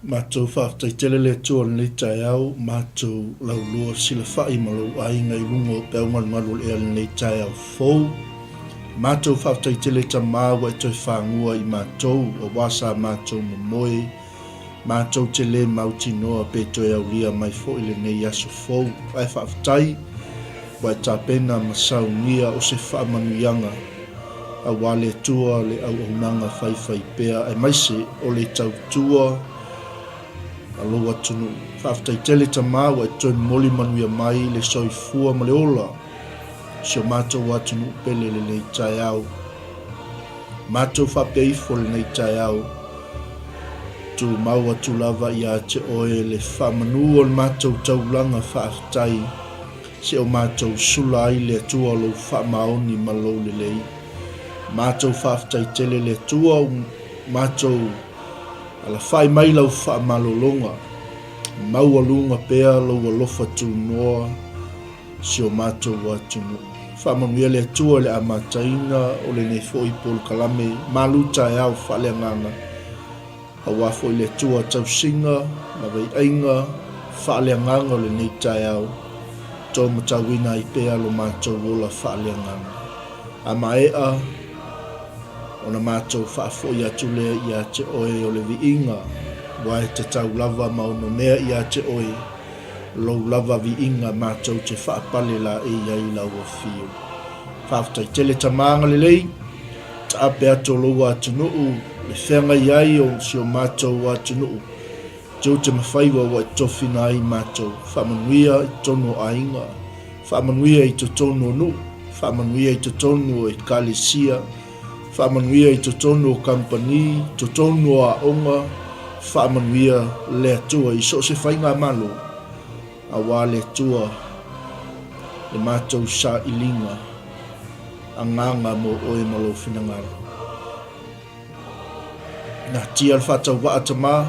Matou faafetai tele le Atua i lenei taeao, matou laulua silafai ma lou aiga i luga o peau galugalu o le ea i lenei taeao fou. Matou faafetai tele Tama ua e toe fagua i matou aua sa matou momoe, matou te le mautinoa pe toe aulia mai foi lenei aso fou. Ae faafetai ua e tapena ma saunia o se faamanuiaga aua le Atua le auaunaga faifaipea aemaise o le tautua a lou atunuu. Faafetai tele Tama ua e toe momoli manuia mai le soifua ma le ola o si o matou atunuu pele i lenei taeao. Matou faapea ifo i lenei taeao, tumau atu lava ia te oe le faamanu o le matou taulaga faafetai. Se o matou sula ai le Atua lou faamaoni ma lou lelei. Matou faafetai tele le Atua u matou alafai mai lau faamalologa. Maualuga pea lou alofa tunoa si o matou atunuu. Faamanuia le Atua i le amataina o lenei foi polokalame malu taeao faaleagaga. Aua foi le Atua tausiga ma vaiaiga faaleagaga o lenei taeao, tou matauina ai pea lo matou ola faaleagaga. A maea ona matou faafoi atu lea ia te oe o le viiga, ua e tatau lava ma ono mea ia te oe, lou lava viiga matou te faapale laei ai lau afio. Faafetai tele Tama agalelei. Taape atu o lou atunuu, le feagai ai o si o matou atunuu, tiute ma faiva ua e tofina ai matou. Faamanuia i totonu o aiga, faamanuia i totonu o nuu, faamanuia i totonu o ekalesia, faamanuia i totonu o kamupani, totonu o aoga, faamanuia le Atua i so o se faigamalo, aua le Atua le matou sailiga. Agaga mo oe ma lou finagalo. Natia le faatauvaa tama.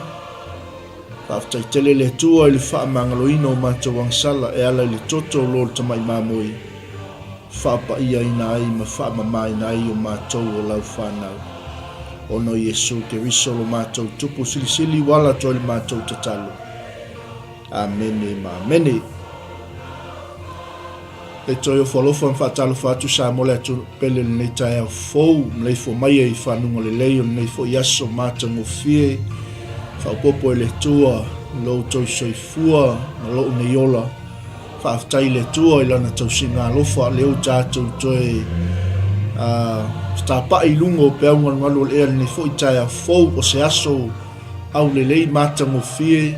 Faafetai tele le Atua i le faamagaloina o matou agasala e ala i le toto o lo le tamai mamoe, faapaiaina ai ma faamamaina ai o matou o lau fanau. Ona o Iesu Keriso lo matou Tupu Silisili ua ala atu ai le matou tatalo. Amene ma amene. E toe ofo alofa ma faatalofa atu Samoa le atunuu pele i lenei taeao fou, maleifua mai ai i fanuga lelei o lenei foi aso matagofie, faaopoopo e le Atua i lo outou soifua ma lou nei ola. Faafetai i le Atua i lana tausiga alofa lea ua tatou toe fetapai i luga o peau galugalu o le ea i lenei foi taeao fou o se aso aulelei matagofie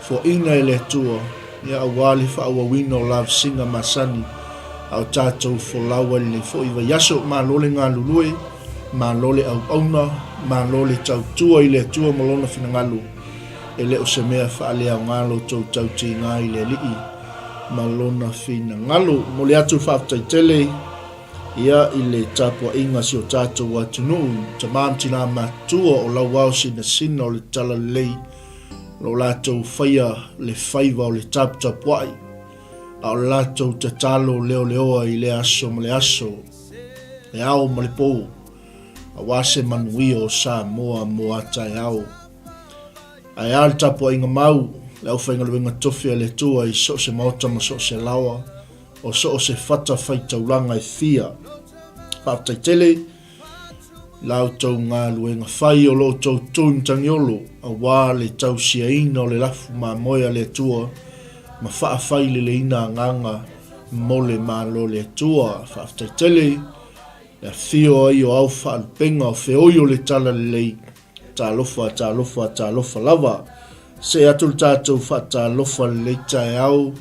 foaina e le Atua. Ia aua le faaauauina o lavasiga masani a o tatou folau ai lenei foi vaiaso. Malo le galulue, malo le auauna, malo le tautua i le Atua ma Lona finagalo. E le o se mea faaleaoga lo outou tautiga i le Alii ma Lona finagalo. Momoli atu le faafetai tele ia i le tapuaiga a si o tatou atunuu, tama ma tina matutua o lauao sinasina o le Talalelei, O lo latou faia le faiva o le taputapuai, a o le latou tatalo leoleoa i lea aso ma le aso, le ao ma le po, aua se manuia o Samoa mo a taeao. Ae a le tapuaiga mau, le aufaigaluega tofi a le Atua i so o se maota ma so o se laoa, o so o se fata faitaulaga e fia. Faafetai tele. La outou galuega fai o lo outou tui matagiolo aua le tausiaina o le lafu mamoe a le Atua ma faafaileleina agaga mo le Malo o le Atua. Faafetai tele le afio ai o ao faalupega o feoi o le Talalelei. Talofa, talofa, talofa lava. See atu le tatou faatalofa lenei taeao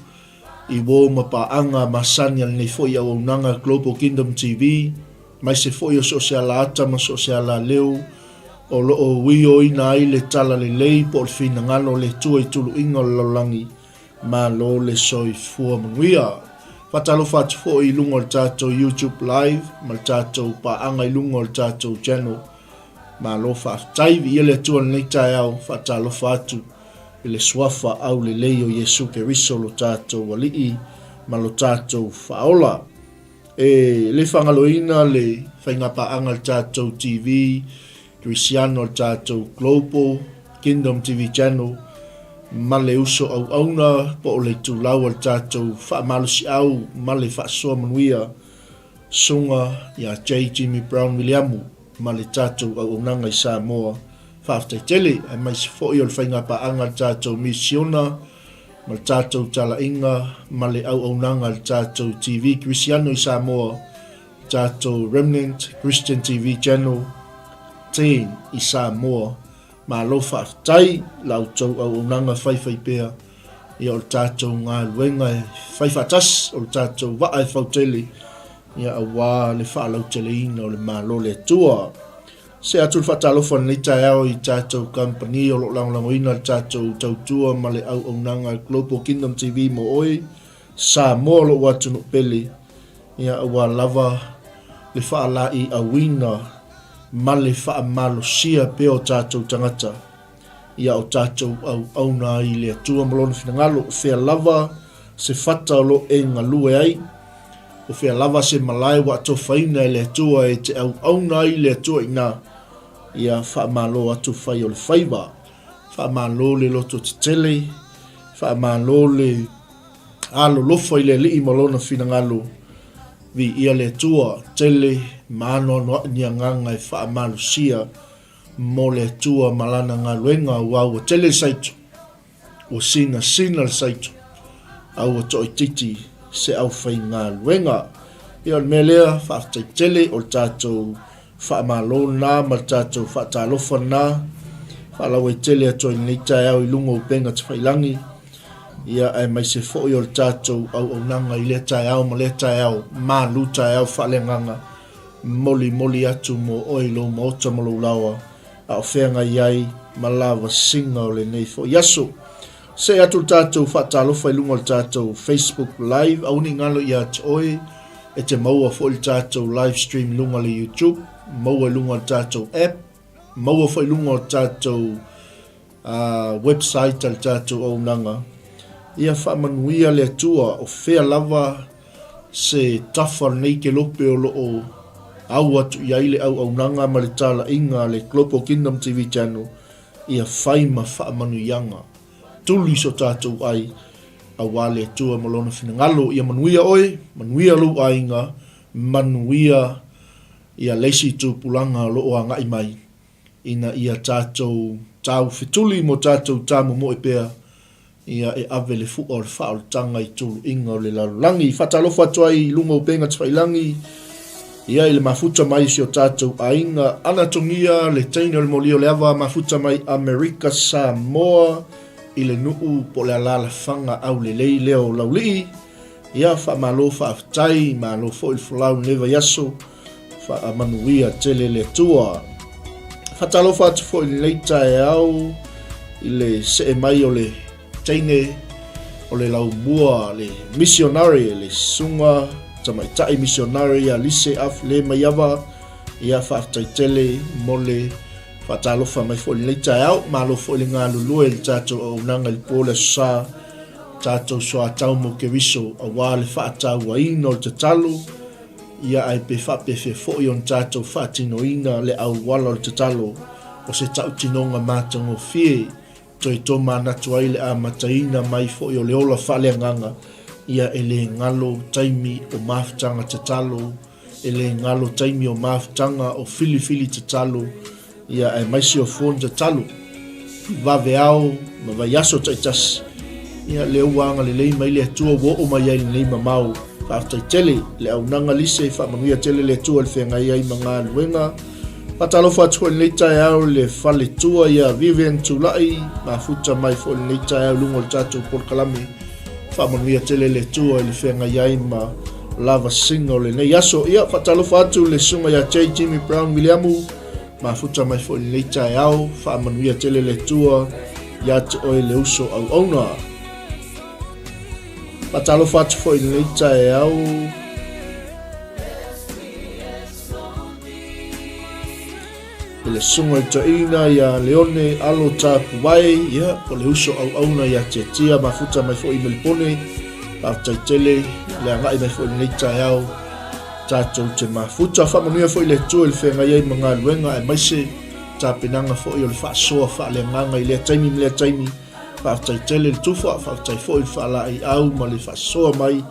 i uo ma paaga masani a lenei foi auaunaga Global Kingdom TV, maise foi o so o se alaata ma so o se alaleu o lo o uioina ai le talalelei po o le finagalo o le Atua i tuluiga o le lalolagi. Malo le soifua manuia. Faatalofa atu foi i luga o le tatou YouTube Live ma le tatou paaga i luga o le tatou channel. Malo faafetai. Viia le Atua i lenei taeao. Faatalofa atu i le Suafa aulelei o Iesu Keriso lo tatou Alii ma lo tatou Faaola. E le faagaloina le faiga paaga a le tatou TV Kerisiano a le tatou Global. Kingdom TV Channel ma le uso auauna po o le itulau a le tatou faamalosiau ma le faasoa manuia Susuga ia J. Jimmy Brown Viliamu ma le tatou auaunaga i Samoa. Faafetai tele, aemaise foi o le faigapaaga a le tatou misiona ma le tatou talaiga ma le auaunaga a le tatou TV Kerisiano i Samoa, tatou Remnant Christian TV Channel 10 i Samoa. Malo faafetai la outou auaunaga faifaipea. Ia o le tatou galuega e fai faatasi, o le tatou vaa e fautele, ia aua le faalauteleina o le Malo o le Atua. See atu le faatalofa i lenei taeao i tatou kamupani o lo o lagolagoina le tatou tautua ma le auaunaga Global Kingdom TV mo oe, Samoa lou atunuu pele, ia aua lava le faalaeiauina ma le faamalosia pea o tatou tagata ia o tatou auauna ai i le Atua ma Lona finagalo, o fea lava se fata o lo o e galue ai, o fea lava se malae ua atofaina e le Atua e te auauna ai i le Atua ina ia faamalo atu fai o le faiva. Faamalo le loto tetele, faamalo le alolofa i le Alii ma Lona finagalo. Viia le Atua, tele ma anoanoai ni agaga e faamalosia mo le Atua ma Lana galuega, aua ua tele le saito, ua sinasina le saito, a ua toaitiiti se aufaigaluega. Ia o le mea lea, faafetai tele o le tatou faamalo lena ma le tatou faatalofa lena. Faalauaitele atu ai lenei taeao i luga o upega tafailagi, ia aemaise foi o le tatou auaunaga i lea taeao ma lea taeao, malu taeao faaleagaga, molimoli atu mo oe i lou maota ma lou laoa, a o feagai ai ma lavasiga o lenei foi aso. See atu le tatou faatalofa i luga o le tatou Facebook Live, aua ne i galo ia te oe e te maua foi le tatou live stream i luga o le YouTube, maua i luga o le tatou app, maua foi i luga o le tatou uh, website a le tatou auaunaga. Ia faamanuia le Atua o fea lava se tafa o lenei kelope o lo o au atu i ai le auaunaga ma le talaiga a le Global Kingdom TV Channel, ia fai ma faamanuiaga. Tuli so tatou ai, aua le Atua ma Lona finagalo. Ia manuia oe, manuia lou aiga, manuia ia le isi tupulaga o lo o agai mai, ina ia tatou taufetuli mo tatou tamomoe pea, ia e ave le fua o le faaolataga i tuluiga o le lalolagi. Faatalofa atu ai i luga o upega tafailangi, ia i le mafuta mai o si o tatou aiga Anatogia, le teine o le moli o le ava, mafuta mai Amerika Samoa, i le nuu po o le alaalafaga aulelei lea o Laulii. Ia, faamalo faafetai, malo foi le folau i lenei vaiaso, faamanuia tele le Atua. Faatalofa atu foi i lenei taeao i le see mai o le teine o le laumua, le missionary, le susuga tamaitai missionary ia Lise Af Le Maiava. Ia, faafetai tele mo le faatalofa mai foi i lenei taeao. Malo foi le galulue i le tatou auaunaga i le po le Aso Sa, tatou soatau mo Keriso aua le faatauaina o le tatalo, ia ae pe faapefea foi ona tatou faatinoina le auala o le tatalo o se tautinoga matagofie toe tomanatu ai le amataina mai foi o le ola faaleagaga, ia e le galo taimi o mafutaga tatalo, e le galo taimi o mafutaga o filifili tatalo, ia aemaise o phone tatalo i vaveao ma vaiaso taitasi. Ia lea ua agalelei mai le Atua ua oo mai ai lenei mamao. Faafetai tele le auaunaga Lise, faamanuia tele le Atua i le feagai ai ma galuega. Faatalofa atu foi i lenei taeao i le faletua ia Vivian Tulai, mafuta mai foi i lenei taeao i luga o le tatou polokalame. Faamanuia tele le Atua i le feagai ai ma lavasiga o lenei aso. Ia faatalofa atu le susuga ia J. Jimmy Brown Wiliamu, mafuta mai foi i lenei taeao. Faamanuia tele le Atua ia te oe le uso auauna. Faatalofa atu foi i lenei taeao I le susuga i le toeaina ia Leone Alo Tapuvae, ia, o le uso auauna ia Tiatia, mafuta mai foi i Melipone, faafetai tele le agai mai foi i lenei taeao tatou te mafuta. Faamanuia foi le Atua i le feagai ai ma galuega aemaise tapenaga foi o le faasoa faaleagaga i lea taimi ma lea taimi. Faafetai tele le tufa, faafetai foi le faalaeiau ma le faasoa mai,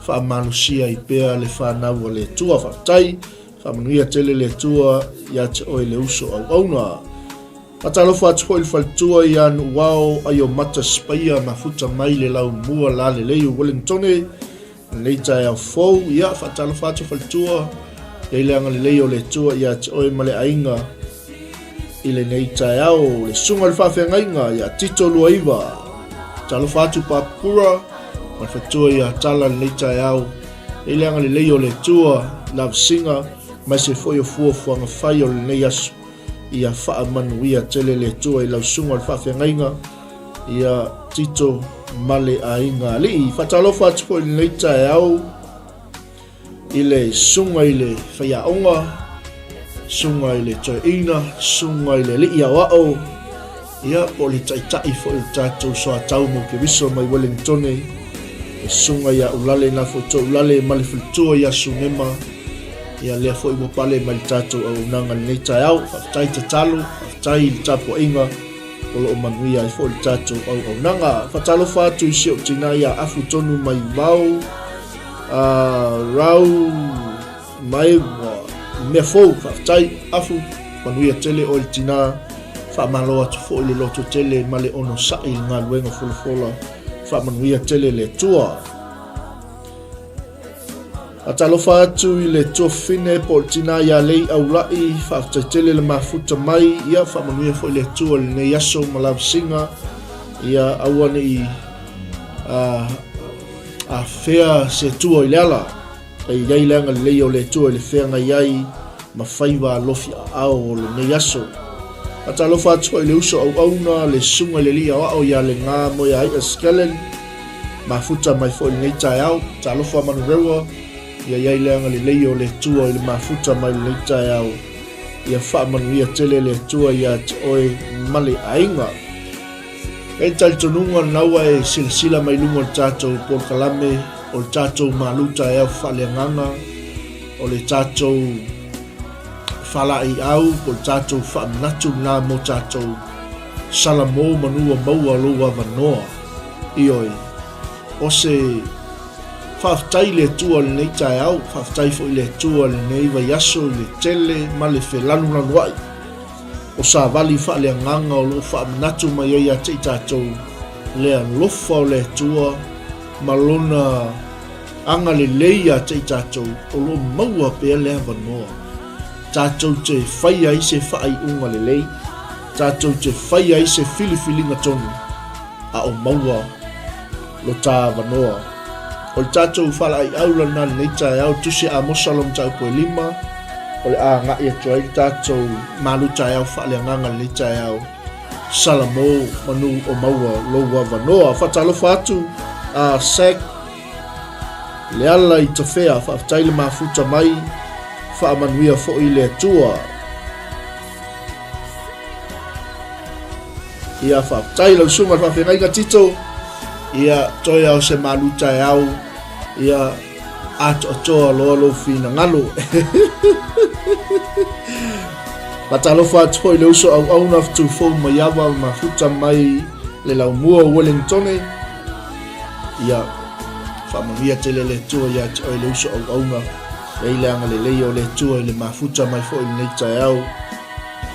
faamalosia ai pea le fanau a le Atua. Faafetai, faamanuia tele le Atua ia te oe le uso auauna. Faatalofa atu foi i le faletua ia Nuuao Aiomata Sipaia mafuta mai le laumua lalelei o Wellingtone lenei taeao fou. Ia, faatalofa atu faletua, i le agalelei o le Atua ia te oe ma le aiga i lenei taeao. Le susuga i le faafeagaiga ia Tito Luaiva, talofa atu Papura ma le faletua ia Tala lenei taeao. I le agalelei o le Atua, lavasiga, aemaise foi o fuafuaga fai o lenei aso. Ia faamanuia tele le Atua i lau susuga o le faafeagaiga, ia Tito ma le aiga alii. Faatalofa atu foi i lenei taeao i le susuga i le faiaoga, susuga i le toeaina, susuga i le alii aoao, ia po o le taitai foi o le tatou soatau mo Keriso mai Wellingtone, le susuga ia Ulale Nafoito Ulale ma le faletua ia Sunema, ia lea foi ua pale mai le tatou auaunaga i lenei taeao. Faafetai tatalo, faafetai i le tapuaiga o lo o manuia ai foi le tatou auaunaga. Faatalofa atu i si ou tina ia Afu tonu mai Vao, Rau mai mea fou. Faafetai Afu, manuia tele oe le tina. Faamalo atu foi le loto tele ma le onosai i le galuega folafola. Faamanuia tele le Atua. Faatalofa atu i le tuafafine po o le tina ia Lei Aulai, faafetai tele le mafuta mai, ia faamanuia foi le Atua i lenei aso ma lavasiga, ia aua ne i afea se Atua i le ala, e i ai le agalelei o le Atua i le feagai ai ma faiva alofi aao o lenei aso. Faatalofa atu foi i le uso auauna, le susuga i le alii aoao ia Lega Moeaia Skellen, mafuta mai foi i lenei taeao. Talofa Manurewa, ia i ai le agalelei o le Atua i le mafuta mai lenei taeao. Ia faamanuia tele le Atua ia te oe ma le aiga. E talitonuga lena ua e silasila mai luga o le tatou polokalame, o le tatou malu taeao faaleagaga, o le tatou faalaeiau, po o le tatou faamanatu lena mo tatou Salamo manu ua maua lou avanoa. Ioe, o se faafetai i le Atua i lenei taeao, faafetai foi i le Atua i lenei vaiaso i le tele ma le felanulanuai o savali faaleagaga o lo o faamanatu mai ai ia te i tatou le alofa o le Atua ma Lona agalelei ia te i tatou o lo o maua pea le avanoa tatou te fai ai se faaiuga lelei, tatou te fai ai se filifiliga tonu a o maua lo ta avanoa. O le tatou faalaeiau lana lenei taeao, Tusi Amosa lona mataupu e lima, o le a agai atu ai le tatou malu taeao faaleagaga lenei taeao. Salamo manu o maua lou avanoa. Faatalofa atu a Sac Leala i Tafea, faafetai le mafuta mai, faamanuia foi le Atua. Ia faafetai lau susuga i le faafeagaiga Tito. Ia toe ao se malu taeao. Ia atoatoa loa lou finagalo. Faatalofa atu foi i le uso auauna Fetufou Maiava mafuta mai le laumua o Wellingtone. Ia faamanuia tele le Atua ia te oe le uso auauna. Lei le agalelei o le Atua i le mafuta mai foi i lenei taeao.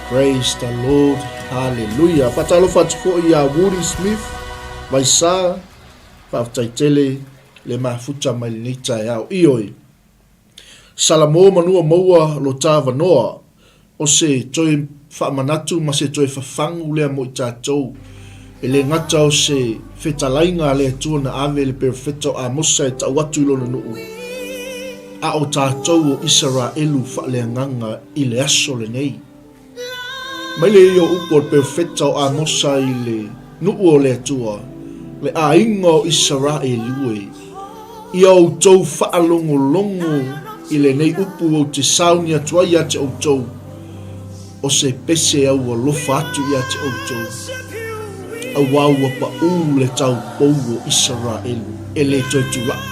Praise the Lord. Hallelujah. Faatalofa atu foi ia Woody Smith, Vaisa, faafetai tele le mafuta mai lenei taeao. Ioe. Salamo manua maua lo ta avanoa o se toe faamanatu ma se toe fafagu lea mo i tatou. E le gata o se fetalaiga a le Atua na ave le perofeta o Amosa e tau atu i lona nuu, a o tatou o Isaraelu faaleagaga i le aso lenei. Mai le ia o upu o le perofeta o Amosa i le nuu o le Atua, le aiga o Isaraelu e, ia outou faalogologo i lenei upu ou te sauni atu ai ia te outou, o se pese au alofa atu ia te outou, auā ua paʻū le taupou o Isaraelu, e lē toe tulaʻi.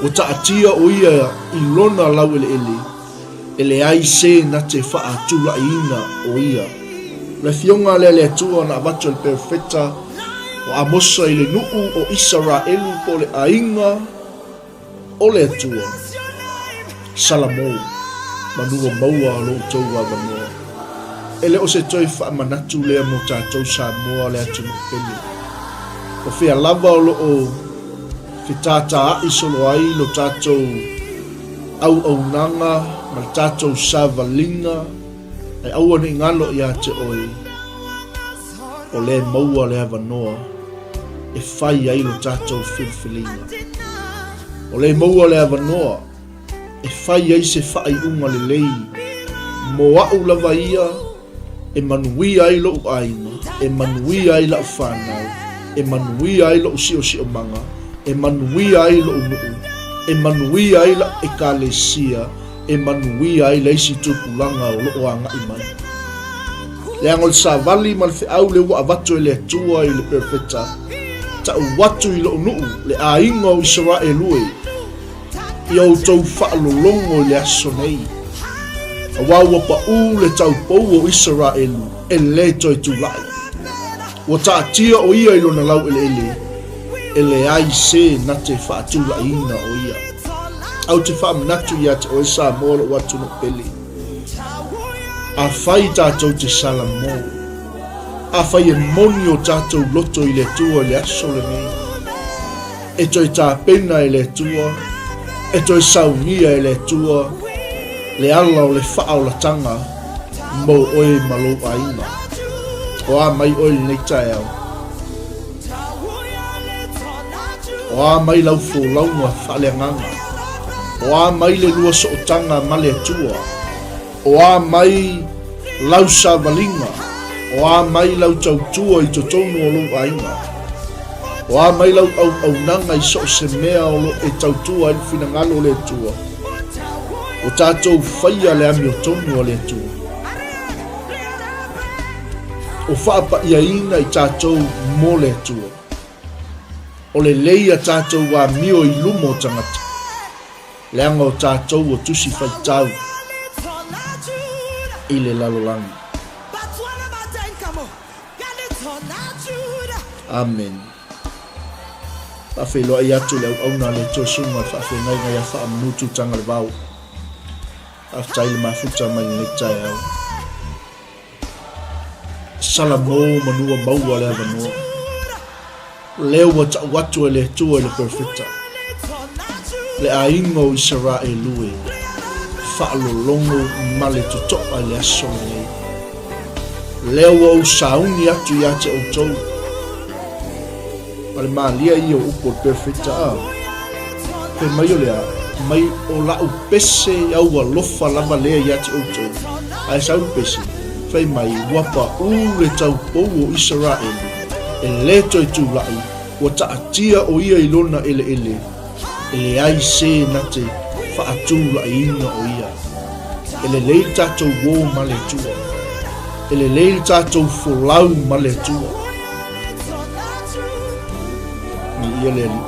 Ua taatia ʻo ia i lona laueleele. E leai se na te faatulaʻiina o ia. O le afioga lea a le Atua na avatu e le perofeta o Amosa i le nuu o Isaraelu po o le aiga o le Atua. Salamo, manu ua maua lo outou avanoa. E le o se toe faamanatu lea mo tatou Samoa le atunuu pele. O fea lava o lo o fetātāaʻi solo ai lo tatou auaunaga ma le tatou savaliga, ae aua ne i galo ia te oe, o lea e maua le avanoa e fai ai lo tatou filifiliga. O lea e maua le avanoa e fai ai se faaiuga lelei mo aʻu lava ia, E manuia ai loʻu ʻāina, e manuia ai laʻu whānau, e manuia ai loʻu siosiomaga, e manuia ai loʻu nuʻu, e manuia ai laʻu ʻekalesia, e manuia ai le isi tupulaga o loʻo agaʻi mai. Leaga o le savali ma le feʻau le ua avatu e le Atua i le perofeta, taʻu atu i loʻu nuʻu, le ʻāina o Isaraelu e. Ia outou faalologo i le aso nei, auā ua paʻū le taupou o Isaraelu e lē toe tulaʻi. Ua taatia ʻo ia i lona laueleele, e leai se na te faatulaʻiina ʻo ia. A ou te faamanatu iā te ʻoe Samoa loʻu atunuu pele. Afai tatou te Salamo, afai e moni o tatou loto i le Atua i le aso lenei, E toe tapena e le Atua, e toe saunia e le Atua le ala o le faaolatanga mo oe ma lou aiga. O a mai oe i lenei taeao? O a mai lau folauga faaleagaga? O a mai le lua sootaga ma le Atua? O a mai lau savaliga? O a mai lau tautua i totonu o lou aiga? O a mai lau auaunaga i so o se mea o lo e tautua ai le finagalo o le Atua? O tatou faia le amiotonu a le Atua. O faapaʻiaina i tatou mo le Atua. O lelei a tatou amio i luma o tagata. Leaga o tatou o tusi faitau i le lalolagi. Amen. Faafeiloai atu le auauna a le Atua Susuga o le Faafeagaiga ia Faamanu Tutagalevao. Faafetai le mafuta mai lenei taeao. Salamo manu ua maua le avanoa. Lea ua tau atu e le Atua i le Perofeta, le aiga o Isaraelu e faalologo ma le totoa i le aso lenei. Lea ua ou sauni atu ia te outou. Ma le malia ia o upu o le Perofeta, a fai mai o le a, mai o la'u pese au alofa lava lea ia te outou. Ae sau le pese, fai mai, ua paʻū le taupou o Isaraelu, e lē toe tulaʻi, ua taatia ʻo ia i lona ʻeleʻele, e leai se na te faatulaʻiina o ia. E lelei le tatou uō ma le Atua. E lelei le tatou folau ma le Atua. Viia le Alii.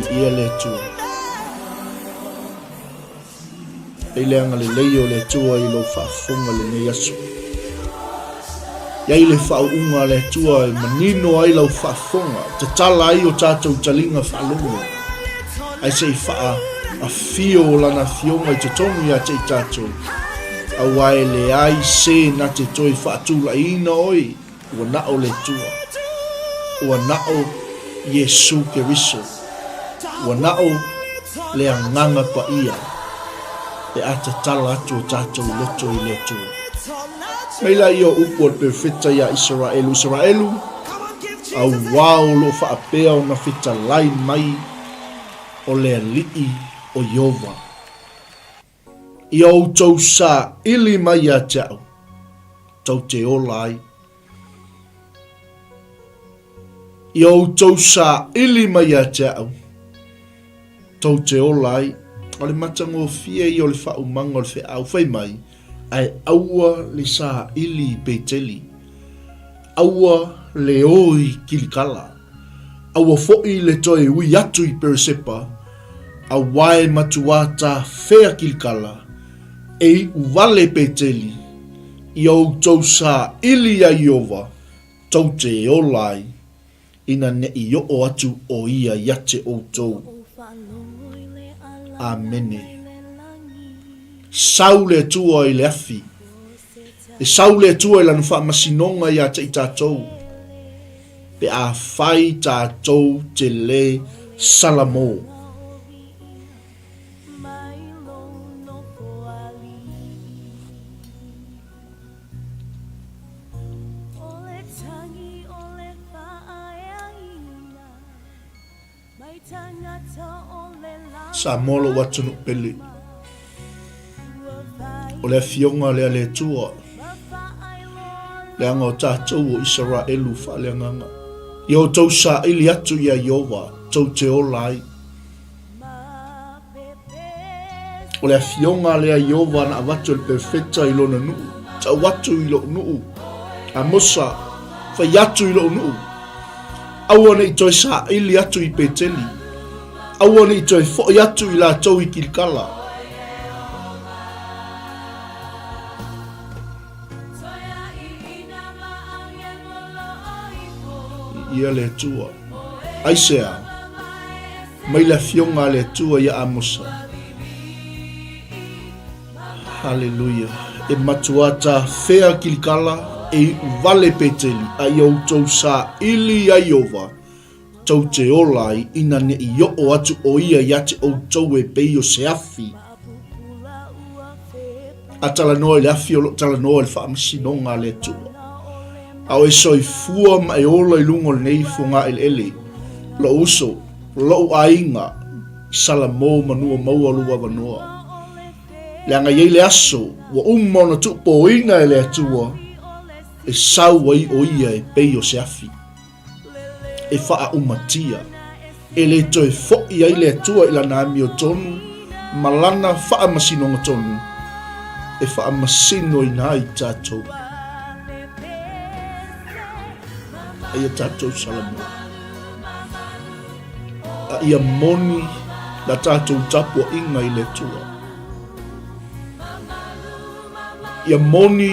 Viia le Atua. Ai le agalelei o le Atua i lou faafofoga i lenei aso. I ai le faauuga a le Atua e manino ai lau faafofoga, tatala ai o tatou taliga faalogo, ae se i faaafio o Lana Afioga i totonu ia te i tatou, auā e leai se na te toe faatulaʻiina oe. Ua nao le Atua. Ua nao Iesu Keriso. Ua nao le Agaga Paia pe a tatala atu o tatou loto i le Atua. Mai laia o upu a le Perofeta iā Isaraelu, Isaraelu, auā o loo faapea ona fetalai mai o le Alii o Ieova. Ia outou saili mai ia te a'u, tou te ola ai. Ia outou saili mai ia te a'u, tou te ola ai. O le matagofie ia o le faaumaga o le feau fai mai, ae aua le saili i Peteli, aua le o i Kilikala, aua foi le toe ui atu i Peresepa. Auā e matuā tafea Kilikala, e iʻu wale Peteli, ia outou saʻili iā Ieova, tou te ola ai, ina neʻi oʻo atu ʻo ia iā te ʻoutou. ʻAmene. Sau le Atua i le afi. E sau le Atua i lana faamasinoga iā te i tatou, pe afai tatou te le Salamo. Samoa lou atunuu pele. O le afioga lea le Atua, leaga o tatou o Isaraelu faaleagaga. Ia outou saili atu iā Ieova, tou te ola ai. O le afioga lea Ieova na avatu e le perofeta i lona nuu, Tau atu i lou nuu, Amosa, fai atu i lou nuu, aua ne i toe saili atu i Peteli, aua ne i toe foi atu i latou i Kilikala. Ia le Atua. Aisea? Mai le Afioga a le Atua ia Amosa. Haleluia. E matuā tafea Kilikala, e iʻu wale Peteli, a ia outou saili iā Ieova, tou te ola ai, ina neʻi oʻo atu ʻo ia iā te ʻoutou e pei o se afi. A talanoa i le afi o lo o talanoa i le faamasinoga a le Atua. A o e soifua ma e ola i luga o lenei fogaeleele, lou uso, lou aiga, Salamo manua maua lou avanoa. Leaga i ai le aso ua uma ona tuupōina e le Atua e sau ai ʻo ia e pei o se afi. e faaumatia, e le toe foʻi ai le Atua i lana amiotonu ma lana faamasinoga tonu e faamasinoina ai tatou. Aia tatou Salamo. A ia moni la tatou tapuaiga i le Atua. Ia moni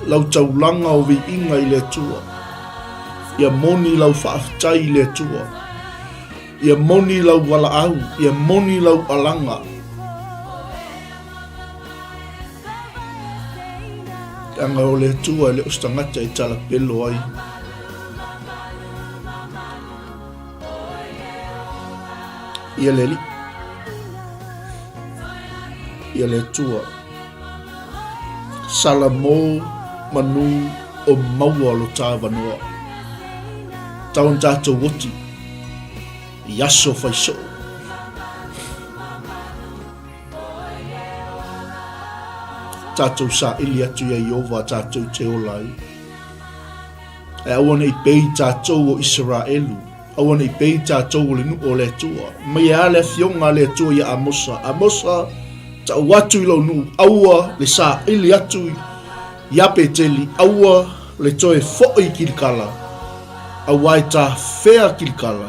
lau taulaga o viiga i le Atua. Ia moni lau faafetai i le Atua. Ia moni lau valaau, ia moni lau alaga. Leaga o le Atua e le o se tagata e talapelo ai. Ia le Alii. Ia le Atua. Salamo manu o maua lo tāvanoa. Tau ona tātou oti i aso whai soo. Tātou saili atu ia Ieova tātou te ola ai. Ae aua ne i pei tātou o Isaraelu, aua ne i pei tātou o le nuu o le Atua. Mai e a le afioga a le Atua ia Amosa, Amosa, tau atu i lou nuu, aua le saili atu iā Peteli, aua le toe foʻi i Kilikala, auā e tafea Kilikala,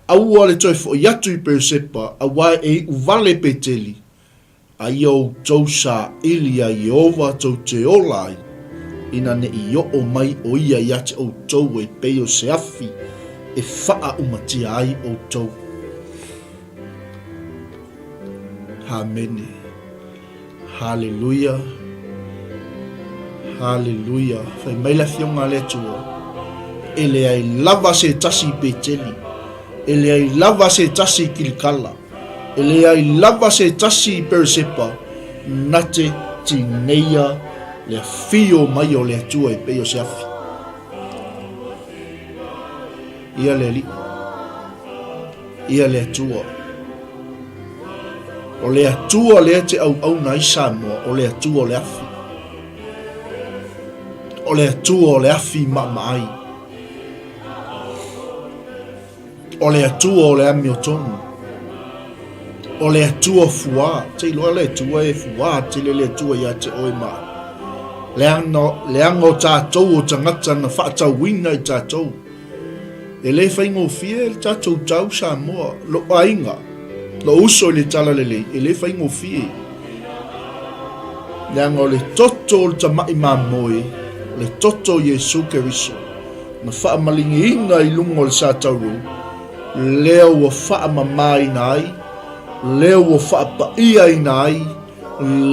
aua le toe foʻi atu i Peresepa, auā e iʻu wale Peteli, A ia outou saili iā Ieova tou te ola ai, ina neʻi oʻo mai ʻo ia iā te ʻoutou e pei o se afi e faaumatia ai ʻoutou. Hāmene. Haleluia. Haleluia. Fai mai le Afioga a le Atua, E leai lava se tasi i Peteli, e leai lava se tasi i Kilikala, E leai lava se tasi i Peresepa na te tineia le afio mai o le Atua e pei o se afi. Ia le Alii. Ia le Atua. O le Atua lea te auauna ai Samoa, o le Atua o le afi. O le Atua o le afi maamaai. O le Atua o le amiotonu. O le Atua fuā. Te iloa le Atua e fuā tele le Atua ia te oe ma au. Leaga, leaga o tātou o tagata na faatauina i tātou. E le faigofie le tātou tau Samoa, lou aiga. Lou uso i le talalelei, e le faigofie. Leaga o le toto o le tamai mamoe, o le toto o Iesu Keriso, na faamaligiina i luga o le sa tauro, lea ua faamamaina ai, lea ua faapaiaina ai,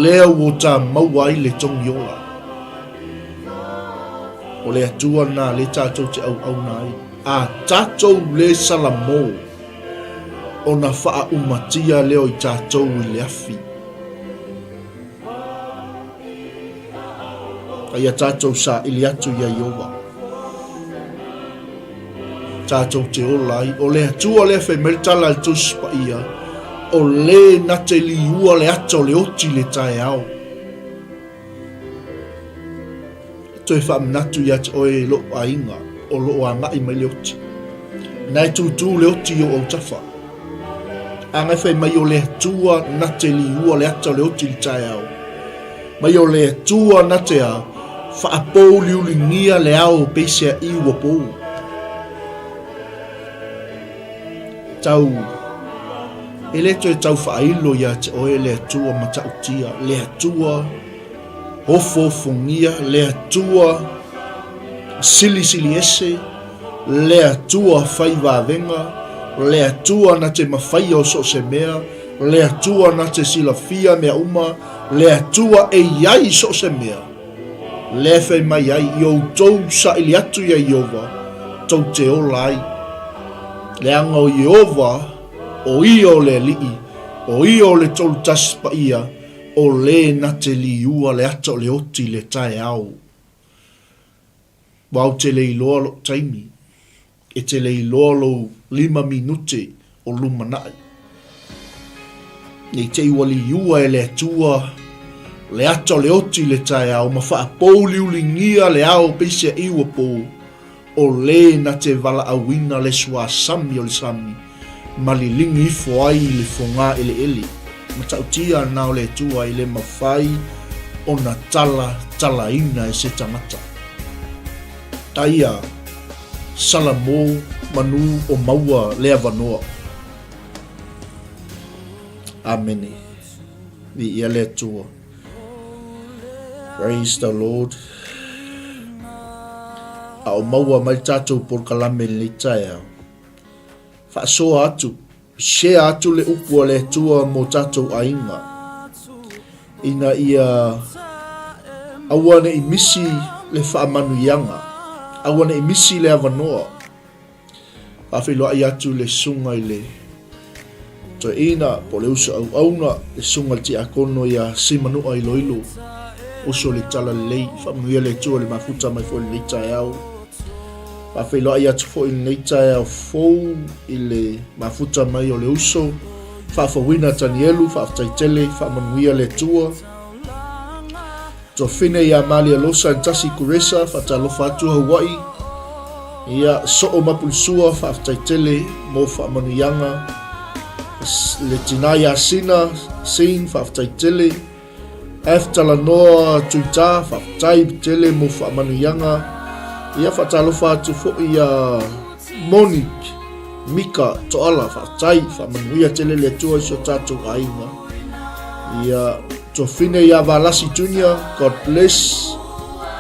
lea ua ta maua ai le togi ola. O le Atua lena lea tatou te auauna ai. A tatou le salamo, ona faaumatia lea o i tatou i le afi. A ia tatou saili atu ia Ieova. Tatou te ola ai. O le Atua lea fai mai le tala a le Tusi Paia, o le na te liua le ata o le oti i le taeao. E toe faamanatu ia te oe lou aiga o lo o agai mai le oti. Na e tūtū le oti i ou autafa. A ngai fai mai o le Atua na te liua le ata o le oti i le taeao. Mai o le Atua na te a faapouliuligia le ao peisea i ua pou. Tau e le toe tau faailo ia te oe le Atua matautia, le Atua ofoofogia, le Atua silisili ese, le Atua fai vavega, le Atua na te mafaia o so o se mea, le Atua na te silafia mea uma, le Atua e i ai so o se mea. Lea fai mai ai, i outou saili atu iā Ieova, tou te ola ai. Leaga o Ieova, o ia o le Alii, o ia o le Tolutasi Paia, o le na te liua le ata o le oti i le taeao. Ua ou te le iloa lou taimi. E te le iloa lou lima minute o lumanai. Nei te i ua liua e le Atua le ata o le oti i le taeao ma faapouliuligia le ao peisea i ua pou, o le na te valaauina le suasami o le sami ma liligi ifo ai i le fogā eleele. Matautia na o le Atua e le mafai ona tala talaina e se tagata. Aia Salamo manu o maua le avanoa. Amene. Viia le Atua. Praise the Lord. A o maua mai le tatou polokalame i lenei taeao. Faasoa atu, share atu le upu a le Atua mo tatou aiga. Ina ia aua ne i misi le faamanuiaga, aua ne i misi le avanoa. Faafeiloai atu le susuga i le toeaina po o le uso auauna, le susuga i le tiakono ia Simanua Iloilo, uso i le talalelei. Faamanuia le Atua i le mafuta mai foi i lenei taeao. Faafeiloai atu foi i lenei taeao fou i le mafuta mai o le uso Faafouina Tanielu, faafetai tele, faamanuia le Atua. Tofine ia Malia Losa and Tasi Kuresa, faatalofa atu Hawaii. Ia, soo Mapulisua, faafetai tele mo faamanuiaga. Le tina ia Sina, Sin, faafetai tele. F Talanoa Tuita, faafetai tele mo faamanuiaga. Ia faatalofa atu foi ia Monique Mika Toala, faafetai, faamanuia tele le Atua i so tatou aiga. Ia Tofine ia Valasi Junior, God bless.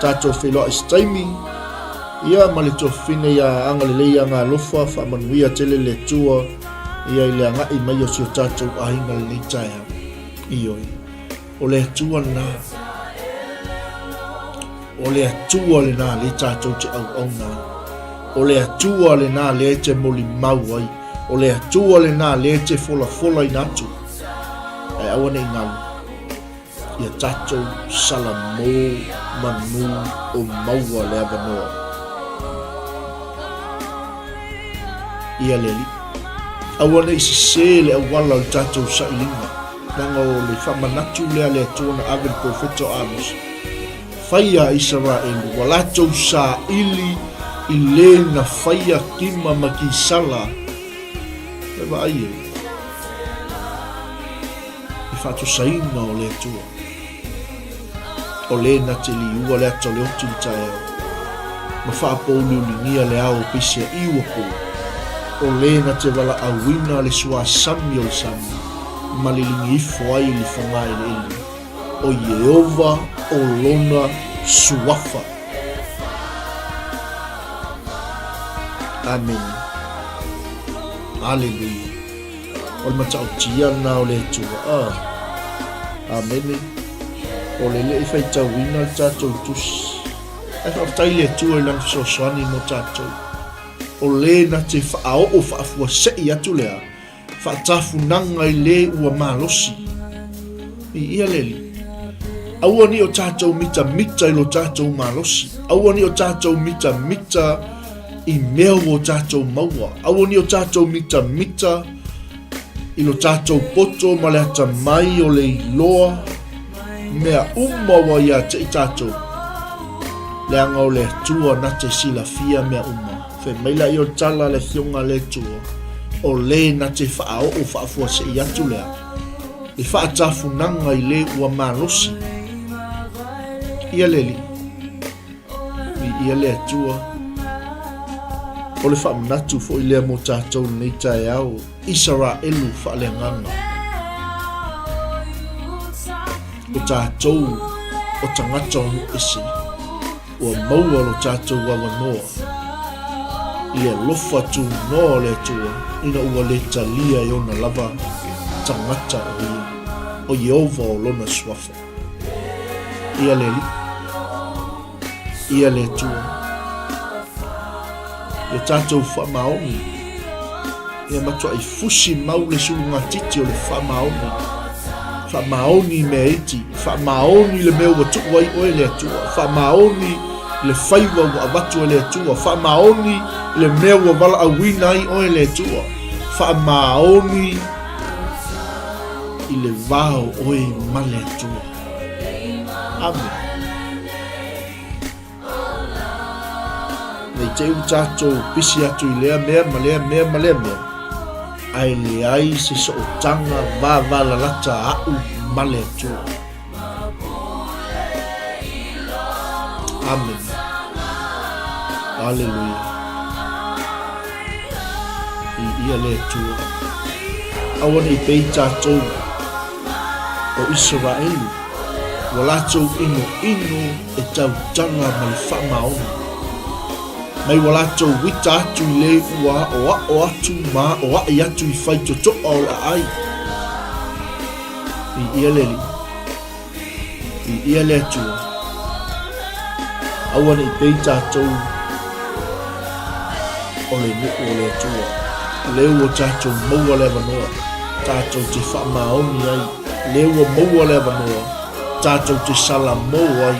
Tatou feiloai i se taimi. Ia ma le Tofine ia Agalelei Agalofa, faamanuia tele le Atua ia i le agai mai o si o tatou aiga lenei taeao. Ioe. O le Atua lena. O le Atua lena lea tatou te auauna ai. O le Atua lena lea e te molimau ai. O le Atua lena lea e te folafolaina atu. Ae aua ne i galo ia tatou salamo manu o maua le avanoa. Ia le Alii. Aua ne i sesē le auala o le tatou sailiga, leaga o le faamanatu lea a le Atua na ave i le perofeta o Amosa, Faia a Isaraelu, ua latou saili i le na faia kima ma kisala. E vaai e, le faatusaina o le Atua. O le na te liua le ata o le oti i le taeao, ma faapouliuligia le ao o peisea i ua pou. O lē na te valaauina le suasami o le sami, ma liligi ifo ai le fogaeleele, o Ieova o lona suafa. Amene. Aleluia. O le matautia lena o le Atua. Ah. Amene. O le le i faitauina le tatou tusi. Ae faafetai le Atua i lana fesoasoani mo tatou. O le na te faaoo faafuasei atu lea faatafunaga i le ua malosi. Viia le Alii. Aua ne i o tatou mitamita i lo tatou malosi. Aua ne i o tatou mitamita i mea ua o tatou maua. Aua ne i o tatou mitamita i lo tatou poto ma le atamai o le iloa mea uma ua ia te i tatou. Leaga o le Atua na te silafia mea uma. Fai mai laia o le tala a le Afioga a le Atua, o le na te faaoo faafuasei atu lea, le faatafunaga i le ua malosi. Ia le Alii, viia le Atua. O le faamanatu foi lea mo tatou lenei taeao, Isaraelu faaleagaga. O tatou o tagata o nuu ese, ua maua lo tatou avanoa i le alofa tunoa o le Atua ina ua le talia e ona lava tagata o ia, o Ieova o lona suafa. Ia le Alii. Ia le Atua. Ia tatou faamaoni. Ia matuai fusi mau le sulugatiti o le faamaoni. Faamaoni i mea iti. Faamaoni i le mea ua tuu ai oe le Atua. Faamaoni i le faiva ua avatu e le Atua. Faamaoni i le mea ua valaauina ai oe le Atua. Faamaoni i le va o oe ma le Atua. Amene. Nei te i ua tatou pisi atu i lea mea ma lea mea ma lea mea, ae leai se sootaga vavalalata aʻu ma le Atua. Amene. Aleluia. Viia le Atua. Aua ne i pei tatou o Isaraelu, ua latou inoino e tautala ma le faamaoni. Mai ua latou uita atu i le ua aʻoaʻo atu ma aʻoaʻi atu i faitotoa o le aai. Viia le Alii. Viia le Atua. Aua ne i pei tatou o le nuu o le Atua. Lea ua tatou maua le avanoa, tatou te faamaoni ai. Lea ua maua le avanoa, tatou te salamo ai.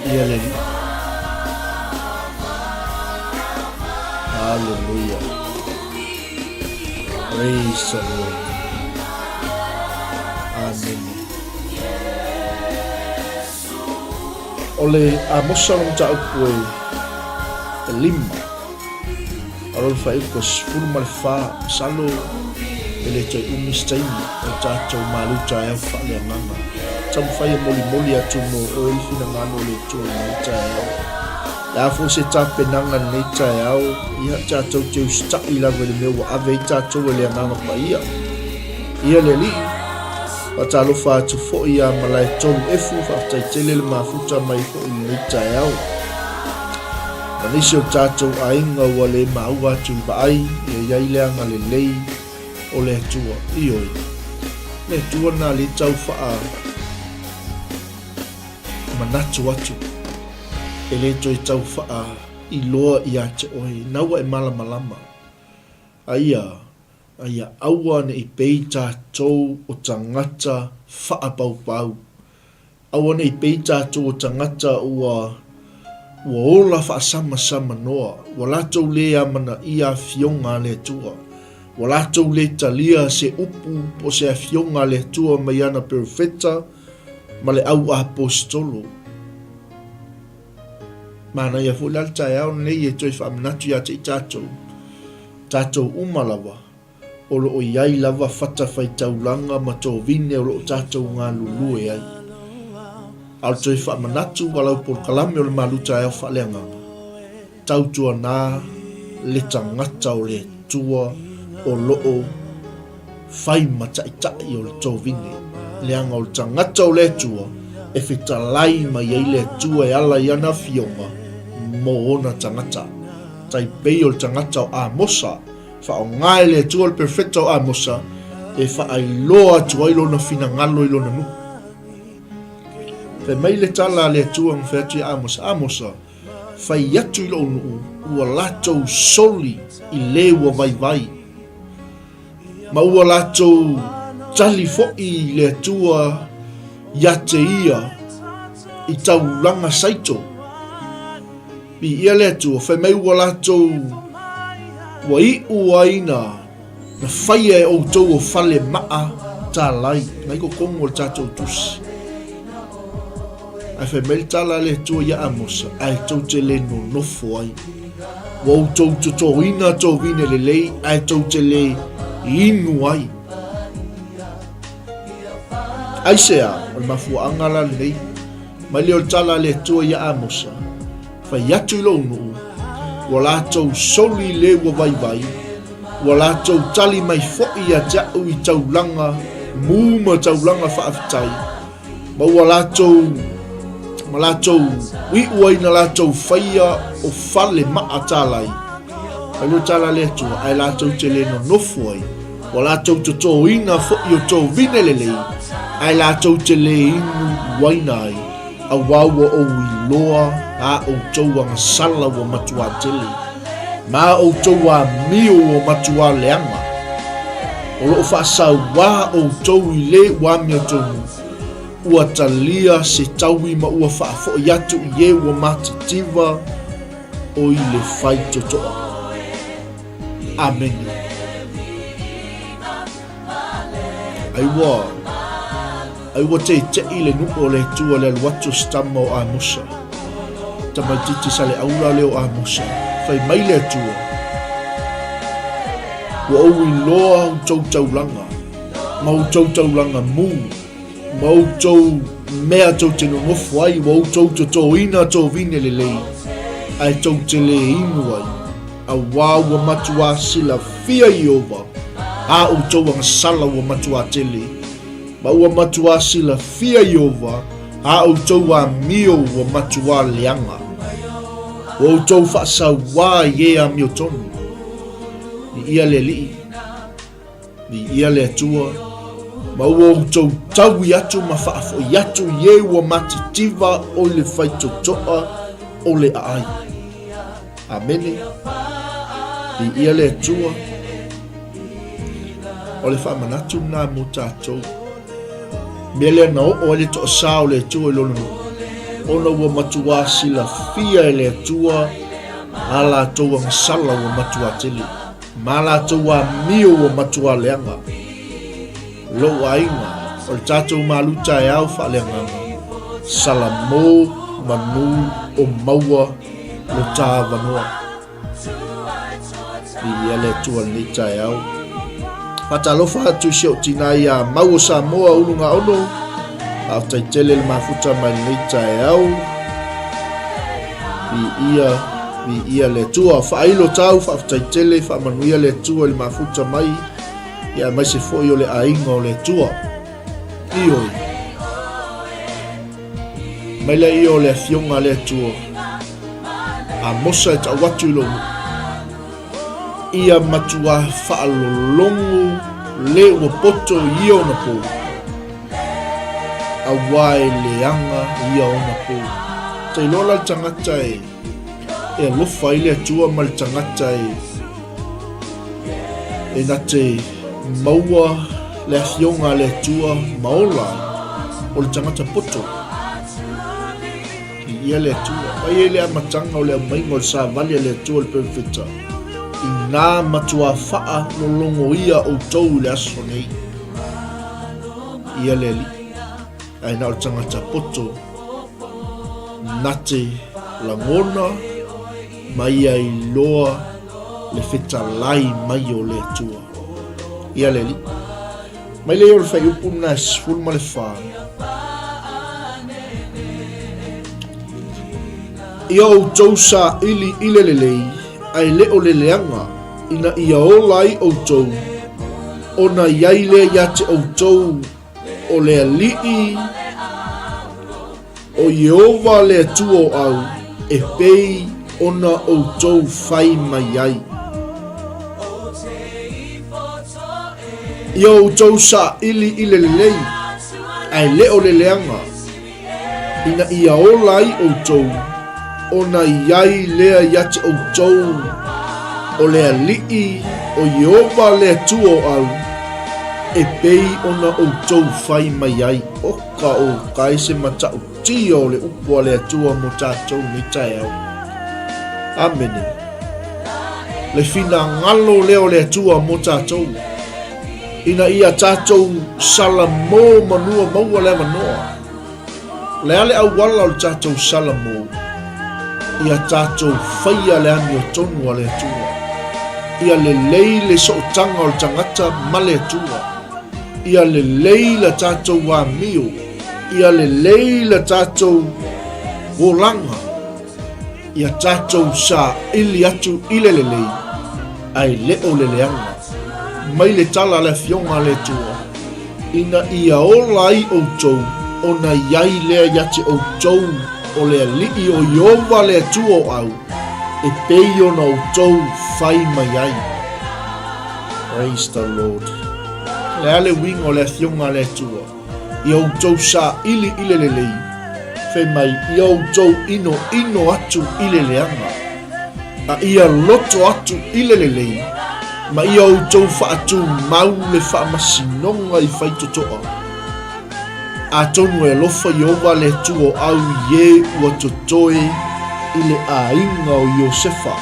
Viia le Alii. Hallelujah. Praise the Lord. Amene. O le Amosa o le mataupu e 5. A lona faaiuga 14, masalo e le toe umi se taimi o tatou malu taeao faaleagaga. Taumafai e molimoli atu mo oe le finagalo o le Atua i lenei taeao. Le a foi se tapenaga i lenei taeao, ia tatou te usitai lava i le mea ua ave ai tatou e le Agaga Paia. Ia le Alii, faatalofa atu foi ia Malaetolu Efu, faafetai tele le mafuta mai foi i lenei taeao. Ma nisi o tatou aiga ua le maua atu i le vaai, ia i ai le agalelei o le Atua. Ioe, le Atua lena lea tau faa manatu atu e le toe tau faailoa ia te oe, na ua e malamalama. Aia, aia aua ne i pei tatou o tagata faapaupau. Aua ne i pei tatou o tagata ua, ua ola faasamsamanoa, ua latou le amanaia afioga a le Atua, ua latou le talia se upu po o se afioga a le Atua mai ana perofeta, ma le au aposetolo. Manaia foi la le taeao lenei e toe faamanatu ia te i tatou, tatou uma lava, o lo o i ai lava fatafaitaulaga ma tovine o lo o tatou galulue ai. A o le toe faamanatu a lau polokalame o le malu taeao faaleagaga, tautuana. le tagata o le Atua o lo o fai ma taʻitaʻi o le tovine, leaga o le tagata o le Atua e fetalai mai ai le Atua e ala i ana afioga mo ona tagata. Tai pei o le tagata o Amosa, faaaoga e le Atua le perfeta o Amosa e faailoa atu ai lona finagalo i lona nuu. Fai mai le tala a le Atua na fai atu ia Amosa, Amosa, fai atu i lou nuu, ua latou soli i le ua vaivai, ma ua latou tali foi i le Atua ia te ia i taulaga saito. Viia le Atua, fai mai ua latou ua iu ai na Na faia e outou o fale maa talai nai totonu o le tatou tusi. Ae fai mai le tala a le Atua ia Amosa, ae tou te le nonofo ai. Ua outou totoina tou vine lelei, ae tou te le inu ai. Aisea, o le mafuaaga la lenei, mai lea o le tala a le Atua ia Amosa, Fai atu i lou nuu, ua latou soli le ua vaivai, ua latou tali mai foi ia te au i taulaga mu ma taulaga faafetai, ma ua latou ma latou iu ai na latou faia o fale maa talai. Fai lea o tala a le Atua, ae latou te le nonofo ai, ua latou totoina foi o tou vine lelei, ae latou te le inu uaina ai. Auā ua ou iloa ā outou agasala ua matuā tele, ma ā outou amio ua matuā leaga. O lo o faasauā outou i le ua amiotonu, ua talia se taui ma ua faafoʻi atu i e ua matitiva o i le faitotoa. Amene. Ai ua, ai ua teiteʻi le nuu o le Atua le alu atu o se tama o Amosa. Tamaititi Saleaula lea o Amosa. Fai mai le Atua, Ua ou iloa outou taulaga, ma outou taulaga mu, ma outou mea tou te nonofo ai, ua outou totoina tou vine lelei, ae tou te le inu ai. Auā ua matuā silafia Ieova ā outou agasala ua matuā tele, ma ua matuā silafia Ieova ā outou amio ua matuā leaga. Ua outou faasauā i e amiotonu. Viia le Alii, viia le Atua, ma ua outou taui atu ma faafoʻi atu i e ua matitiva o i le faitotoa o le aai. Amene. Viia le Atua. O le faamanatu lena mo tatou. Mea lea na oo ai le toasā o le Atua i lona nuu, ona ua matuā silafia e le Atua a latou agasala ua matuā tele, ma a latou amio ua matuā leaga. Lou aiga, o le tatou malu taeao faaleagaga, Salamo manu o maua lo ta avanoa. Viia le Atua i lenei taeao. Faatalofa atu i si ou tina ia Mau o Samoa Ulugaono. Faafetai tele le mafuta mai lenei taeao. Viia, viia le Atua. Faailo tau, faafetai tele, faamanuia le Atua i le mafuta mai. Ia aemaise foi o le aiga o le Atua. Ioe. Mai lea ia o le afioga a le Atua, Amosa e tau atu i lou nuu, ia matuā faalologo le ua poto i ia ona pou, auā e leaga ia ona pou. Tailoa la le tagata e e alofa ai le Atua ma le tagata e e na te maua le afioga a le Atua ma ola ai, o le tagata poto. Viia le Atua. Mai ai le amataga o le aumaiga o le savali a le Atua i le perofeta, inā matuā faalologoia outou i le aso nei. Viia le Alii. Ae na o le tagata poto na te lagona ma ia iloa le fetalai mai o le Atua. Ia le Alii. Mai lea o le fuaiupu lena e 14. Ia outou saili i le lelei, ae le o le leaga, ina ia ola ai ʻoutou, ona i ai lea iā te ʻoutou o le Alii o Ieova le Atua o au, e pei ona ʻoutou fai mai ai. Ia ʻoutou saʻili i le lelei, ae le o le leaga, ina ia ola ai ʻoutou, ona i ai lea ia te ʻoutou o le Alii o Ieova le Atua o au, e pei ona ʻoutou fai mai ai. Oka o ka ese matautia o le upu a le Atua mo tatou nei taeao. Amene. Le finagalo lea o le Atua mo tatou, ina ia tatou salamo manua maua le avanoa. O le a le auala o le tatou salamo? Ia tatou faia le amiotonu a le Atua. Ia lelei le sootaga o le tagata ma le Atua. Ia lelei la tatou amio. Ia lelei la tatou olaga. Ia tatou saili atu i le lelei, ae le o le leaga. Mai le tala a le Afioga a le Atua, ina ia ola ai ʻoutou, ona i ai lea ia te ʻoutou o le Alii o Ieova le Atua o au, e pei ona ʻoutou fai mai ai. Praise the Lord. O le a le uiga o le Afioga a le Atua? Ia outou saili i le lelei, fai mai, ia outou inoino atu i le leaga, a ia loto atu i le lelei, ma ia outou faatumau le faamasinoga i faitotoa. Atonu e alofa Ieova le Atua o au i e ua totoe i le aiga o Iosefa.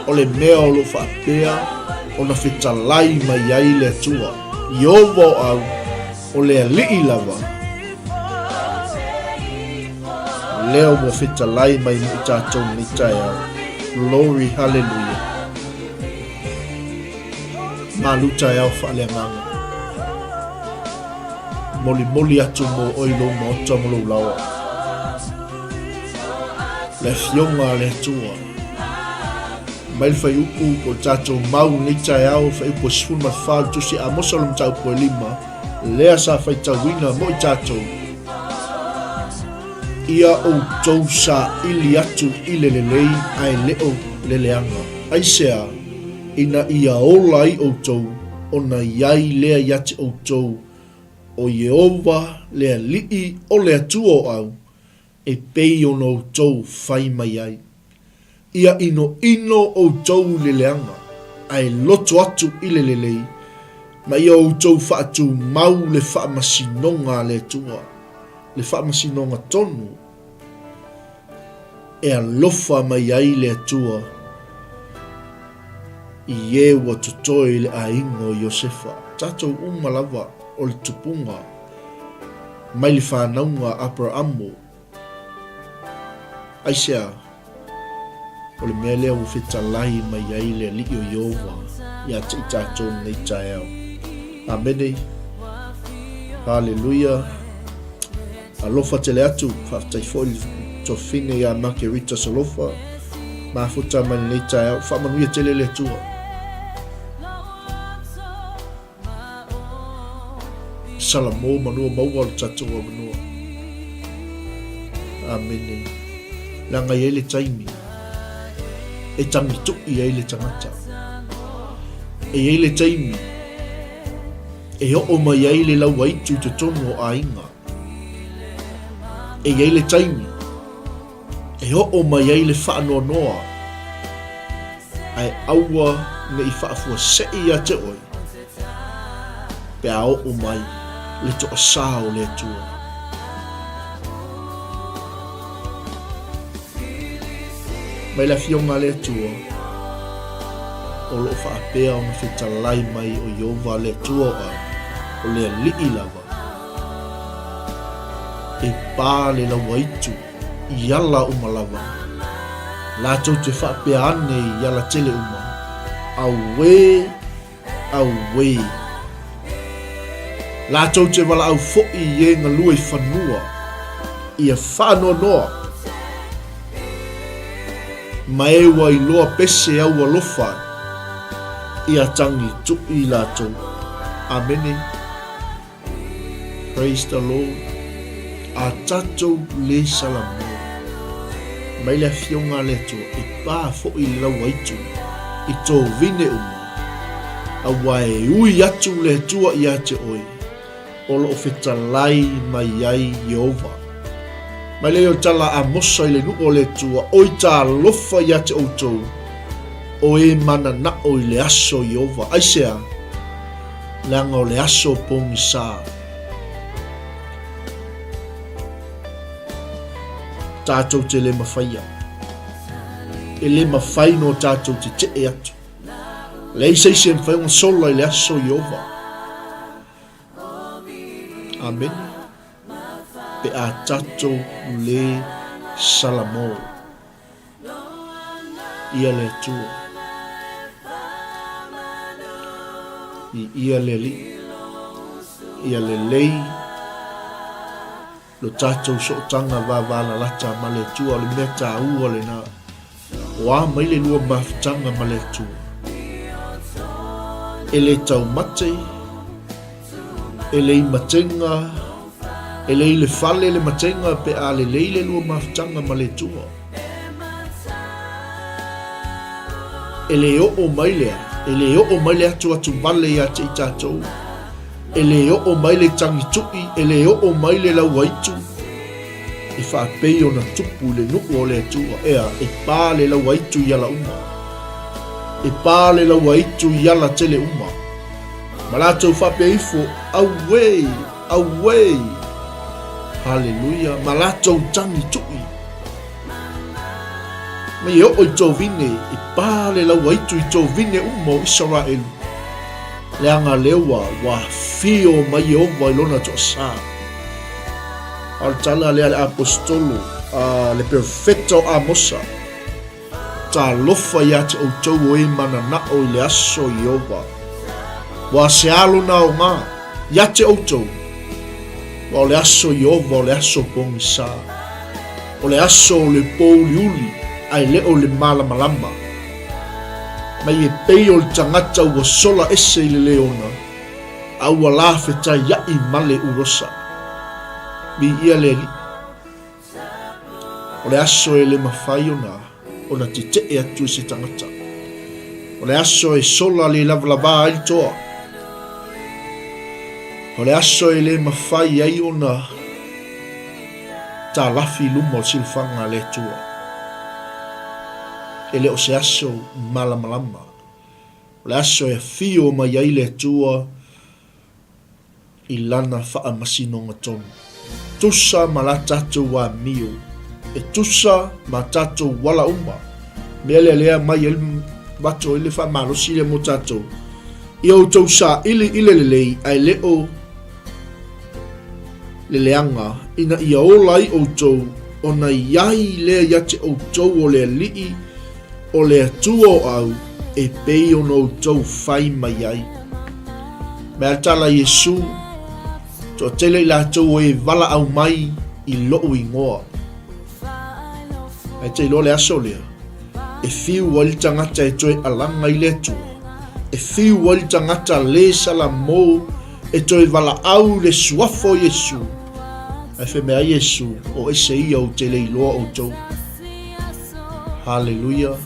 O le mea o lo o faapea ona fetalai mai ai le Atua. Ieova o au, o le Alii lava. Lea ua fetalai mai mo i tatou nei taeao. Glory, hallelujah. Malu taeao faaleagaga. Molimoli atu mo oe i lou maota mo lou laoa. Le afioga a le Atua. Mai le fuaiupu po o le tatou mau i lenei taeao, fuaiupu e 14 o le Tusi a Amosa o le mataupu e 5, lea sa faitauina mo i tatou, Ia outou saili atu i le lelei ae le o le leaga. Aisea? Ina ia ola ai outou, ona i ai lea ia te outou o Ieova le Alii o le Atua o au, e pei ona outou fai mai ai. Ia inoino outou i le leaga, ae loto atu i le lelei, ma ia outou faatumau le faamasinoga a le Atua, le faamasinoga tonu e alofa mai ai le Atua i e ua totoe i le aiga o Iosefa. Tatou uma lava o le tupuga mai le fanauga a Aperamo. Aisea? O le mea lea ua fetalai mai ai le Alii o Ieova ia te i tatou lenei taeao. Amene. Haleluia. Alofa tele atu. Faafetai foi le tuafafine ia Margarita Solofa. Mafuta mai lenei taeao. Faamanuia tele le Atua. Salamo manua maua lo tatou avanoa. Amene. Leaga i ai le taimi e tagituʻi ai le tagata. E i ai le taimi e oo mai ai le lauaitu i totonu o aiga. E i ai le taimi e oo mai ai le faanoanoa ae aua ne i faafuasei ia te oe pe a oo mai le toasā o le Atua. Mai le Afioga a le Atua, o lo o faapea ona fetalai mai o Ieova le Atua o au, o le Alii lava, e pā le lauaitu i ala uma lava, latou te faapea ane i ala tele uma, Auē! Auē! Latou te valaau foi i e galue i fanua, ia faanoanoa. Ma e ua iloa pese au alofa ai, ia tagi tuʻi latou. Amene. Praise the Lord. A tatou le salamo mai le afioga a le Atua e pa foi le lauaitu i tovine uma, aua e ui atu le Atua ia te oe, o lo o fetalai mai ai Ieova. Mai lea o tala a Amosa i le nuu o le Atua, Oi talofa ia te outou, o e mananao i le aso o Ieova. Aisea? Leaga o le aso pogisa. Tatou te le mafaia. E le mafai no tatou te tee atu. Leai se isi e mafai ona sola i le aso o Ieova. Amene. Pe a tatou le salamo ia le Atua. I ia le Alii. Ia lelei lo tatou sootaga vavalalata ma le Atua, o le mea taua lena. O a mai le lua mafutaga ma le Atua? E le taumate, e le i matega, e le i le fale le matega pe a lelei le lua mafutaga ma le Atua. E le oo mai lea, e le oo mai le atuatu vale ia te i tatou. E le oo mai le tagituʻi, e le oo mai le lauaitu, e faapei ona tupu i le nuu o le Atua, ea, e pa le lauaitu i ala uma. E pa le lauaitu i ala tele uma. Ma latou faapea ifo, Auē! Auē! Haleluia! Ma latou tagituʻi. Mai e oo i tovine, e pa le lauaitu i tovine uma o Isaraelu. Leaga lea ua, ua afio mai Ieova i lona toasā. A o le tala lea a le aposetolo, a le perofeta o Amosa, Talofa ia te outou o e mananao i le aso o Ieova. Ua se a lona aoga ia te outou? Ua o le aso o Ieova o le aso pogisa. O le aso o le pōuliuli a e le o le malamalama. Mai e pei o le tagata ua sola ese i le leona, a ua lafetaiaʻi ma le urosa. Viia le Alii. O le aso e le mafai ona ona tetee atu i se tagata. O le aso e sola le lavalava ai le toa. O le aso e le mafai ai ona talafi i luma o le silafaga a le Atua. E le o se aso malamalama. O le aso e afio mai ai le Atua i lana faamasinoga tonu. Tusa ma la tatou amio, e tusa ma tatou ala uma. Mea lea lea mai ai vato ai le faamalosi lea mo tatou. Ia outou saili i le lelei ae le o le leaga, ina ia ola ai outou, ona i ai lea ia te outou o le Alii, o le Atua o au, e pei ona outou fai mai ai. Mea le tala a Iesu, Toatele i latou o e valaau mai i loʻu igoa. Ae te iloa le aso lea, e fiu ai le tagata e toe alaga i le Atua, e fiu ai le tagata le salamo e toe valaau i le suafa o Iesu. Ae fai mai ai Iesu, o ese ia ou te le iloa outou. Haleluia.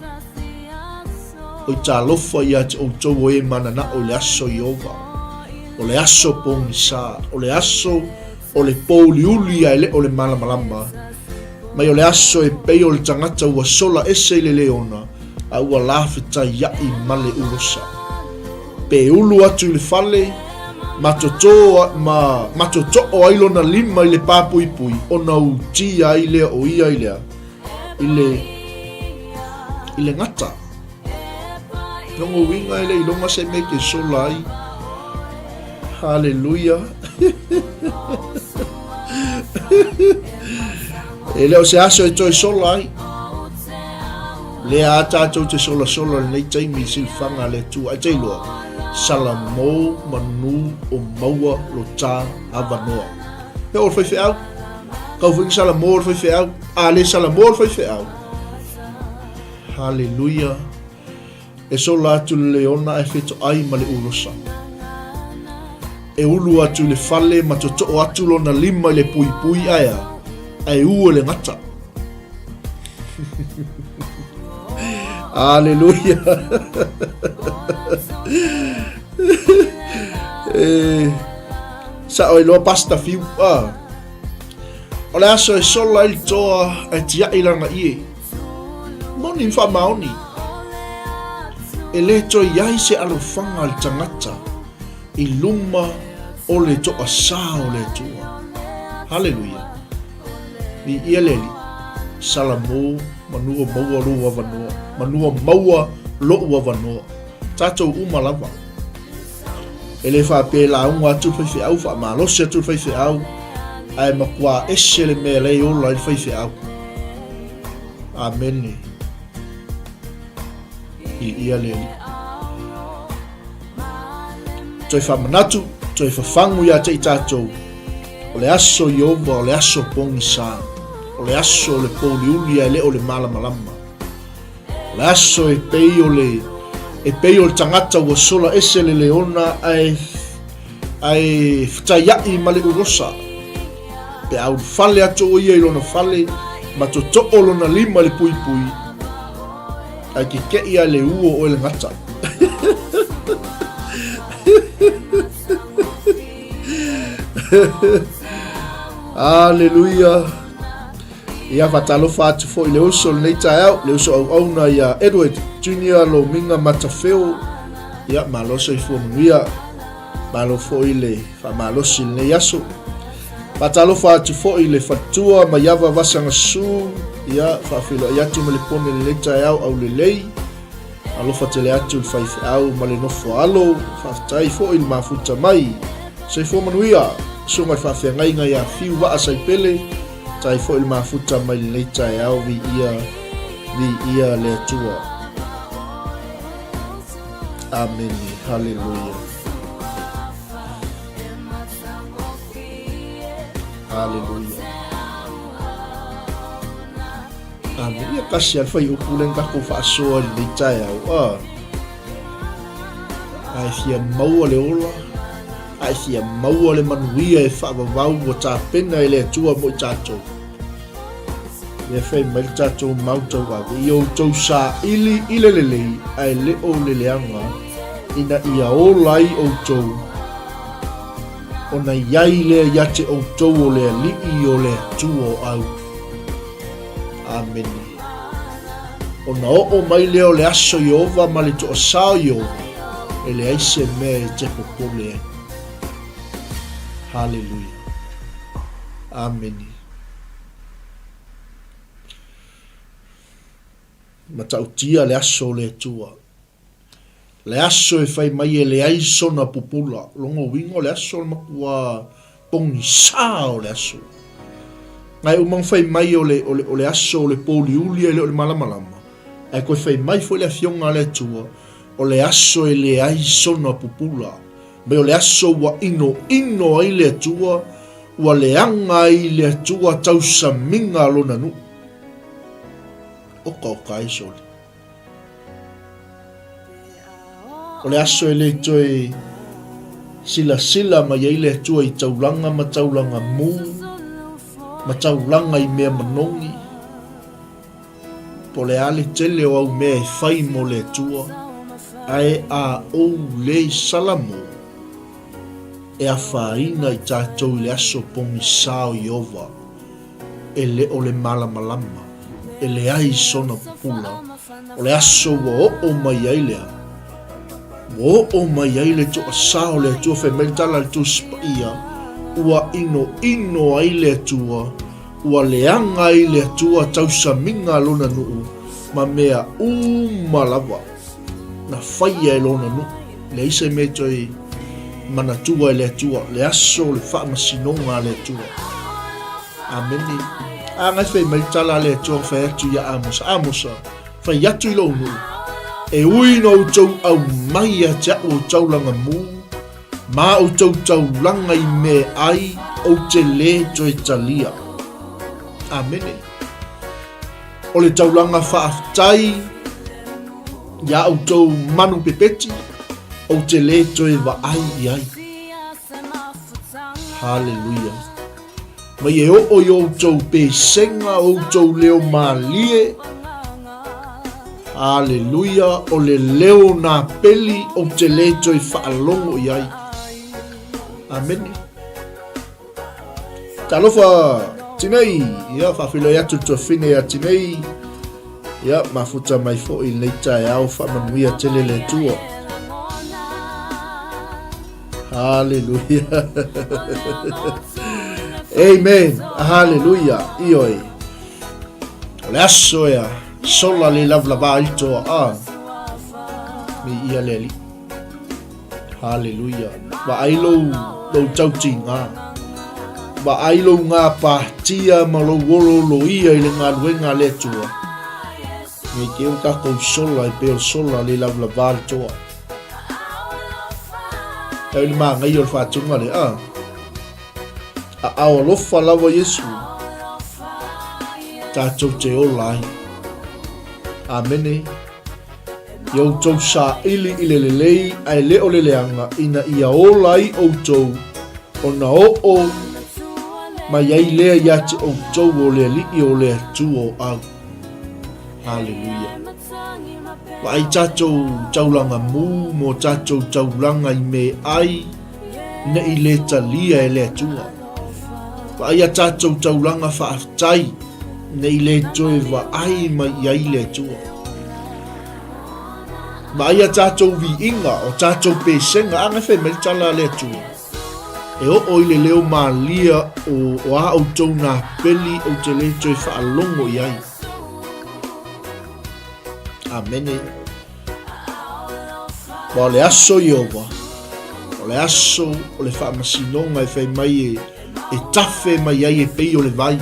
Oi talofa ia te outou o e mananao i le aso Ieova. O le aso pogisa, o le aso o le pōuliuli ae le o le malamalama. Mai o le aso e pei o le tagata ua sola ese i le leona, a ua lafetaiaʻi ma le ulosa. Pe ulu atu i le fale, ma totō, ma, ma totoo ai lona lima i le pāpuipui, ona utia ai lea o ia i lea, i le, i le gata. Longo uiga e le iloga se mea ke sola ai. Haleluia. e le o se aso e toe sola ai. Lea a tātou te solasola lenei taimi i silafaga a le Atua. Ai te iloa, salamo manu o maua lo tā avanoa. He o le faifeau, kau foi ni salamo o le faifeau, a le salamo le faifeau. Haleluia. E sola atu le leona ae fetoai ma le ulosa. E ulu atu i le fale ma totoo atu lona lima i le puipui ae a, ae u e le gata. Aleluia. e, sao iloa pasta fiu. Ah. O le aso e sola ai le toa ae tiai lana ie. Moni ma faamaoni. E le toe i ai se alofaga a le tagata i luma o le toasā o le Atua. Haleluia! Viia le Alii. Salamo, manua maua lou avanoa, manua maua lo'u avanoa. Tatou uma lava. E le faapea e lauga atu le faifeau, faamalosi atu le faifeau, ae matua ese le mea lea e ola ai le faifeau. Amene. Viia le Alii. Toe faamanatu, toe fafagu ia te i tatou, o le aso Ieova, o le aso pogisa, o le aso o le pouliuli ae le o le malamalama. O le aso e pei o le e pei o le tagata ua sola ese le leona ae ae fetaiaʻi ma le ulosa. Pe a ulufale atu o ia i lona fale ma totoo lona lima i le puipui, ae kekeʻi a le uo oe le gata. Aleluia. Ia faatalofa atu foi i le uso o lenei taeao, le uso auauna ia Edward Junior Lomiga Matafeo. Ia malo soifua manuia. Malo foi le faamalosi i lenei aso. Faatalofa atu foi i le faletua Maiava Vasagasu. Ia faafeiloai atu ma le pone i lenei taeao aulelei. Alofa tele atu le faifeau ma le nofo alo. Faafetai foi le mafuta mai. Soifua manuia. Susuga i le faafeagaiga ia Fiu Vaa Saipele. Tai foi le mafuta mai lenei taeao viia viia le Atua. Amene. Haleluia. Haleluia. Amene. Ia kasi a le fai upu le takou faasoa i lenei taeao. Ah. Ae fia maua le ola Ae fia maua le manuia e faavavau ua tapena e le Atua mo i tatou. Lea fai mai le tatou mau tauave, ia outou saili i le lelei ae le o le leaga, ina ia ola ai outou, ona i ai lea ia te outou o le Alii o le Atua o au. Amene. Ona oo mai lea o le aso Ieova ma le toasā o Ieova, e leai se mea e te popole ai. Haleluia. Amene. Matautia le aso o le Atua. Le aso e fai mai e leai sona pupula. Lona uiga o le aso o le matua pogisā o le aso. Ae uma ona fai mai o le, o le, o le aso o le pōuliuli ae le o le malamalama. Ae toe fai mai foi le Afioga a le Atua, o le aso e leai sona pupula. Mai o le aso ua inoino ai le Atua, ua leaga ai le Atua tausamiga a lona nuu. Oka oka ai sole. O le aso e le toe silasila mai ai le Atua i taulaga ma taulaga mū, ma taulaga i mea manogi, po o le a le tele o au mea e fai mo le Atua, ae a ou le Salamo e afaina i tatou i le aso pogisā o Ieova. E le o le malamalama, e leai sona pupula, o le aso ua oo mai ai lea, ua oo mai ai le toasā o le Atua, fai mai le tala a le Tusi Paia, ua inoino ai le Atua, ua leaga ai le Atua tausamiga a lona nuu, ma mea uma lava na faia e lona nuu. Leai se mea e toe manatua e le Atua, le aso o le faamasinoga a le Atua. Amene. A ngai fai mai tala a le Atua fai atu ia Amosa. Amosa, fai atu i lou nuu, e ui na outou aumai ia te a'u o taulaga mū, ma outou taulaga i mea ai ou te lē toe talia. Amene. O le taulaga faafetai. Iā outou manu pepeti, ou te lē toe vaai i ai. Haleluia. Mai e oo i outou pesega o outou leo mālie. Haleluia, o le leo nā peli ou te lē toe faalogo i ai. Amene. Talofa Tinei, ia faafeiloai atu le tuafine ia Tinei. Ia mafuta mai foi i lenei taeao faamanuia tele le Atua. Haleluia. Amen. Haleluia. Ioe. O le aso ea, sola le lavalava ai toa a. Me ia le alii. Haleluia. Vaai lou, lou tautiga. Vaai lou gapatia ma lou olooloia i le galuega a le Atua. Nei te o tatou sola e pei o le sola le lavalava le toa. Tau i le māngai o le faatuga le a. A ao alofa lava Iesu. Tātou te ola ai. Amene. I outou saili i le lelei ae le o le leaga, ina ia ola ai outou, ona oo mai ai lea ia te outou o le Alii o le Atua o au. Haleluia. Vaai tatou taulaga mu mo tatou taulaga i me ai ne i le talia e le Atua. Vaai a tatou taulaga faafetai ne i le toe vaai mai i ai le Atua. Vaai a tatou viiga o tatou pesega, a fai mai le tala a le Atua. E oo i le leo malia o, o a outou nā peli ou te le toe faalogo i ai. Amene. Ua o le aso Ieova, o le aso o le faamasinoga e fai mai e, e tafe mai ai e pei o le vai.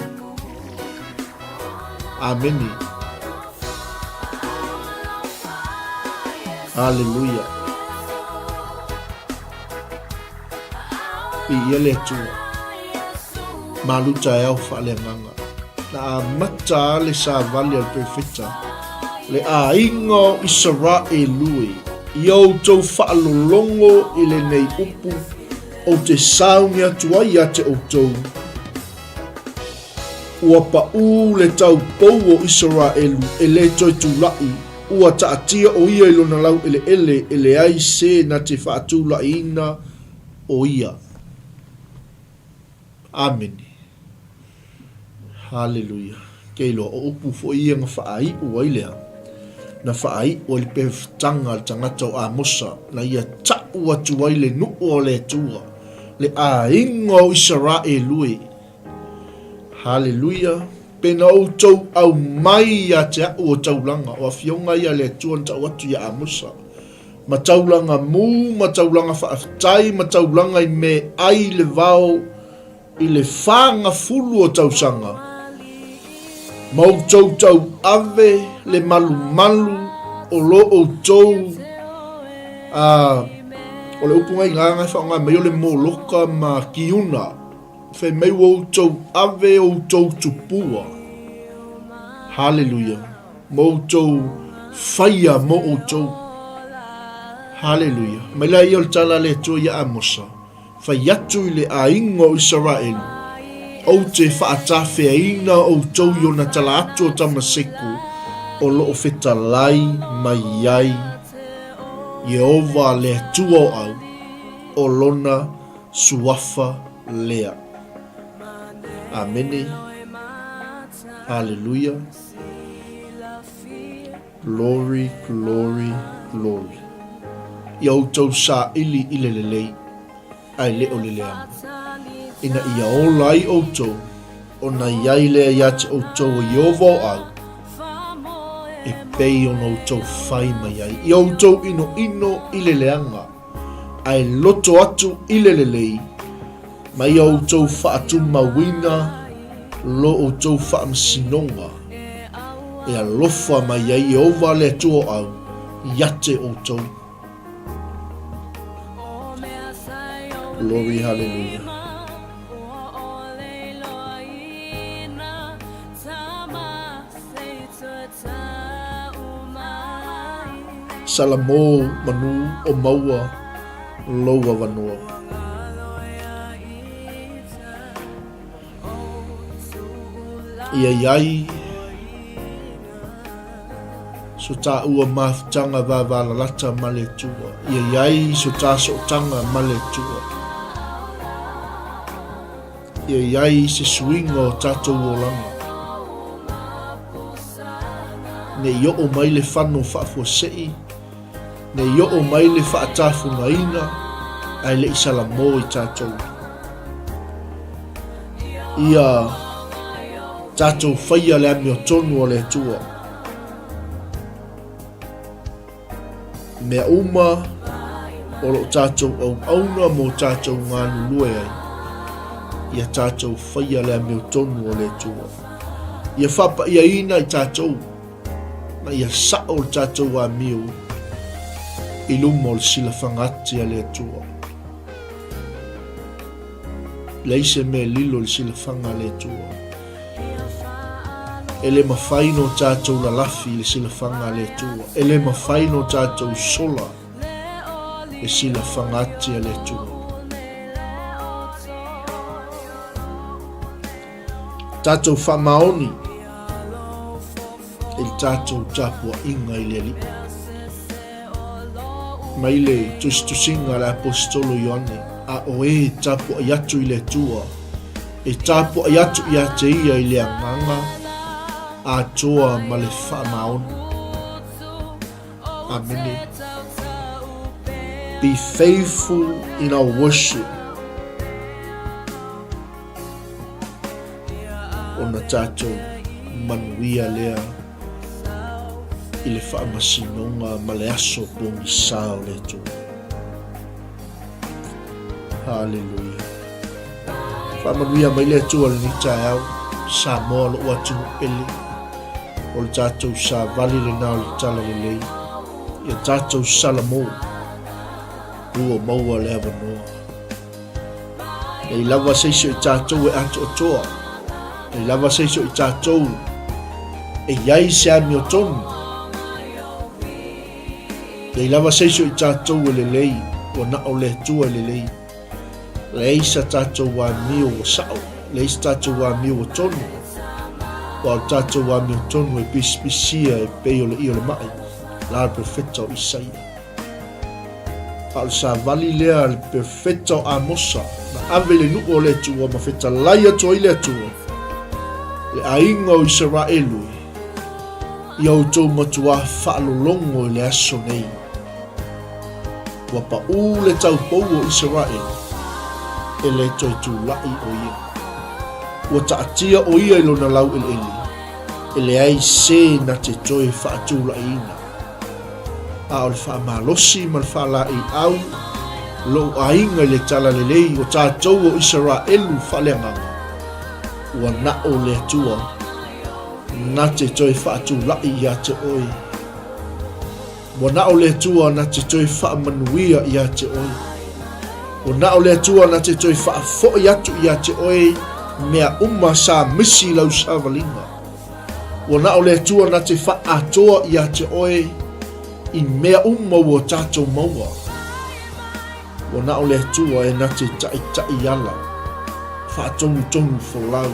Amene. Aleluia. Viia le Atua. Malu taeao faaleagaga. Na amata a le savali a le perofeta, le aiga o Isaraelu e, ia outou faalologo i lenei upu ou te sauni atu ai ia te outou, Ua paʻū le taupou o Isaraelu e lē toe tulaʻi, ua taatia ʻo ia i lona lauʻeleʻele e leai se na te faatulaʻiina ʻo ia. Amene. Haleluia. Ke iloa, o upu foi ia na faaiʻu ai lea, na faaiʻu ai le pefetaga a le tagata o Amosa, na ia taʻu atu ai le nuʻu o le Atua, le aiga o Isaraelu e. Haleluia. Pe na outou aumai ia te aʻu o taulaga, o afioga ia a le Atua na taʻu atu ia Amosa, ma taulaga mū, ma taulaga faafetai, ma taulaga i me ai le vao i le fagafulu o tausaga, ma outou tauave le malumalu o lo outou, a, o le upu ngai gagana e faaaoga mai o le moloka ma kiuna, Fai mai ua outou ave outou tupua. Haleluia. Ma outou faia mo outou. Haleluia. Mai la ia o le tala a le Atua ia Amosa, fai atu i le aiga o Isaraelu, ou te faatafeaina outou i ona tala atu o Tamaseko o lo o fetalai mai ai Ieova le Atua o au, o lona Suafa lea. Amene. Haleluia. Glory, glory, glory. Ia outou saili i le lelei, ae le o le leaga, ina ia ola ai outou, ona i ai lea ia te outou o Ieova o au, e pei ona outou fai mai ai. Ia outou inoino i le leaga, ae loto atu i le lelei, ma ia outou faatumauina lo outou faamasinoga, e alofa mai ai Ieova le Atua o au ia te outou. Glory, hallelujah. Salamo manu o maua lou avanoa. Ia i ai so tāua mafutaga vavalalata ma le Atua. Ia i ai so tā sootaga ma le Atua. Ia i ai se suiga o tātou olaga. Ne i oo mai le fano faafuasei, ne i oo mai le faatafugaina, ae le i salamo i tātou. Ia tātou whaia le amiotonu o le Atua. Mea uma o lo o tātou auauna mō tātou galulue ai, ia tātou whaia le amiotonu o le Atua. Ia whapaiaina i tātou, na ia sao le tātou amio i luma o le silafaga ati a le Atua. Leai se mea lilo i le silafaga a le Atua. E le mafai no tātou lalafi i le silafaga a le Atua. E le mafai no tātou sola le silafaga ati a le Atua. Tātou whamaoni i le tātou tapuaiga i le Alii. Mai le tusitusiga a le Aposetolo Ioane, a o e tapuai atu i le Atua, e tapuai atu ia te ia i le agaga atoa ma le faamaoni. Amene. Be faithful in our worship. Ona tātou manuia lea i le faamasinoga ma le aso pogisa o le Atua. Haleluia. Faamanuia mai le Atua lenei taeao, Samoa lou atunuu pele, o le tatou savali lena o le talalelei, ia tatou salamo, ua maua le avanoa. Nei lava se isi o i tatou e atoatoa. Nei lava se isi o i tatou e i ai se amiotonu. Nei lava se isi o i tatou e lelei, ua na o le Atua e lelei. Leai sa tatou amio ua sao, leai sa tatou amio ua tonu. Ua o le tatou amiotonu e pisipisia e pei o le io le mai, la le profeta o Isaia. A o le savali lea a le perofeta o Amosa, na ave i le nuu o le Atua ma fetalai atu ai le Atua, le aiga o Isaraelu e, ia outou matuā faalologo i le aso nei. Ua paʻū le taupou o Isaraelu, e le toe tulaʻi ʻo ia. Ua taatia ʻo ia i lona laueleele, e leai se na te toe faatulaʻiina. A o le faamalosi ma le faalaeiau lou aiga i le talalelei o tatou o Isaraelu faaleagaga, ua naʻo le Atua na te toe faatulaʻi ia te oe. Ua naʻo le Atua na te toe faamanuia ia te oe. Ua naʻo le Atua na te toe faafoʻi atu ia te oe mea uma sa misi i lau savaliga. Ua na o le Atua na te faaatoa ia te oe i mea uma ua tatou maua. Ua na o le Atua e na te taʻitaʻi ala, faatonutonu folau,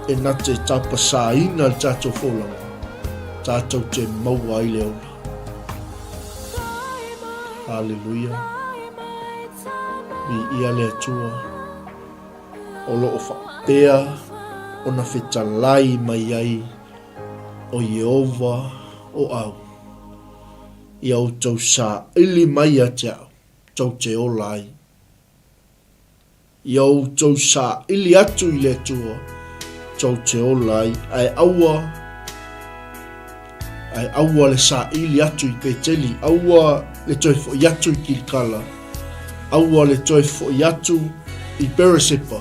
e na te tapasāina le tatou folauga, tatou te maua ai le ola. Haleluia. Viia le Atua. O lo o faapea ona fetalai mai ai ʻo Iēhova o au, ia outou saili mai ia te au, tou te ola ai. Ia outou saili atu i le Atua, tou te ola ai, ae aua, ae aua le saili atu i Peteli, aua le toe foʻi atu i Kilikala, Aua le toe foʻi atu i Beresepa,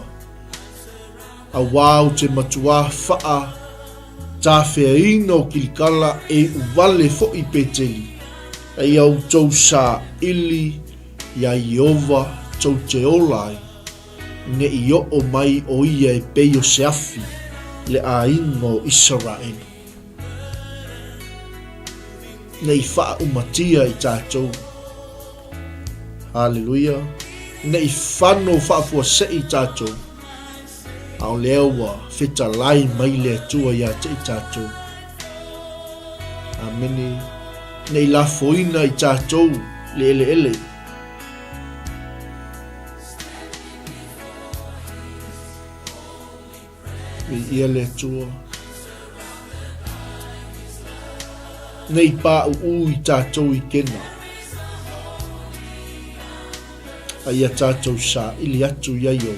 auā ou te matuā whaa tāwheaina o Kilikala e iʻu wale foʻi Peteli, a ia outou saili iā Ieova tou te ola ai, neʻi oʻo mai ʻo ia e pei o se afi le ʻāina o ʻIseraʻelu. Ne i faaʻumatia i tatou. Haleluia. Ne i fano faafuaseʻi i tatou, a o lea ua fetalai mai le Atua iā te i tatou. Amene. Ne i lafoina i tatou le eleele. Viia le Atua. Ne i pāʻuʻū i tātou i kena. A ia tātou saʻili atu i ai o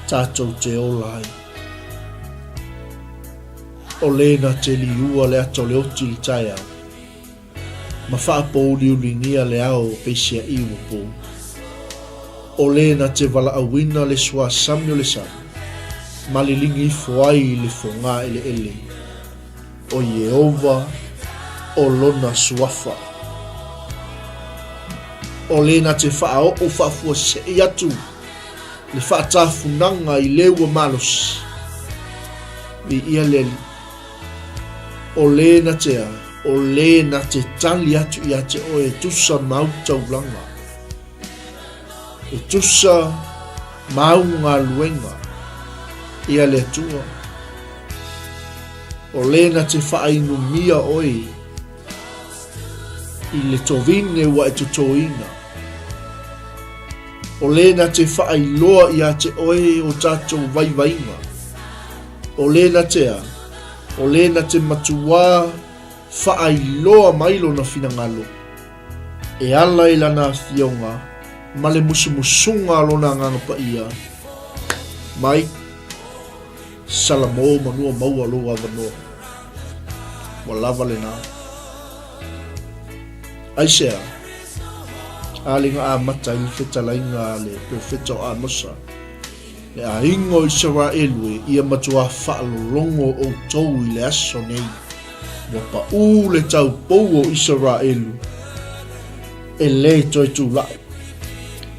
tātou te ola ai. O lena te liua le ata o le oti i le taeao. Ma faapouliuligia le ao o Peisiaʻi ua pō. ʻO lē na te valaʻauina le suasami o le sami, ma liligi ifo ai i le fogā ʻeleʻele, ʻo Ieova ʻo lona suafa. ʻO lē na te faaoʻo faafuaseʻi atu le faatafunaga i le ua malosi. Viia le Alii. ʻO lē na te a, ʻo lē na te tali atu iā te ʻoe e tusa ma au taulaga, e tusa ma au galuega ia le Atua. ʻO lē na te faainumia ʻoe i le tovine ua e totoina. ʻO lē na te faailoa iā te ʻoe o tātou vaivaiga. ʻO lena te a, ʻo lena te matuā faailoa mai lona finagalo, e ala i lana afioga ma le musumusuga a lona Agaga Paia, mai Salamo manua maua lou avanoa. Ua lava lena. Aisea, a le ga amata ai le fetalaiga a le perofeta o Amosa, Le aiga o Isaraelu e, ia matuā faalologo outou i le aso nei, ua paʻū le taupou o Isaraelu, e lē toe tulaʻi.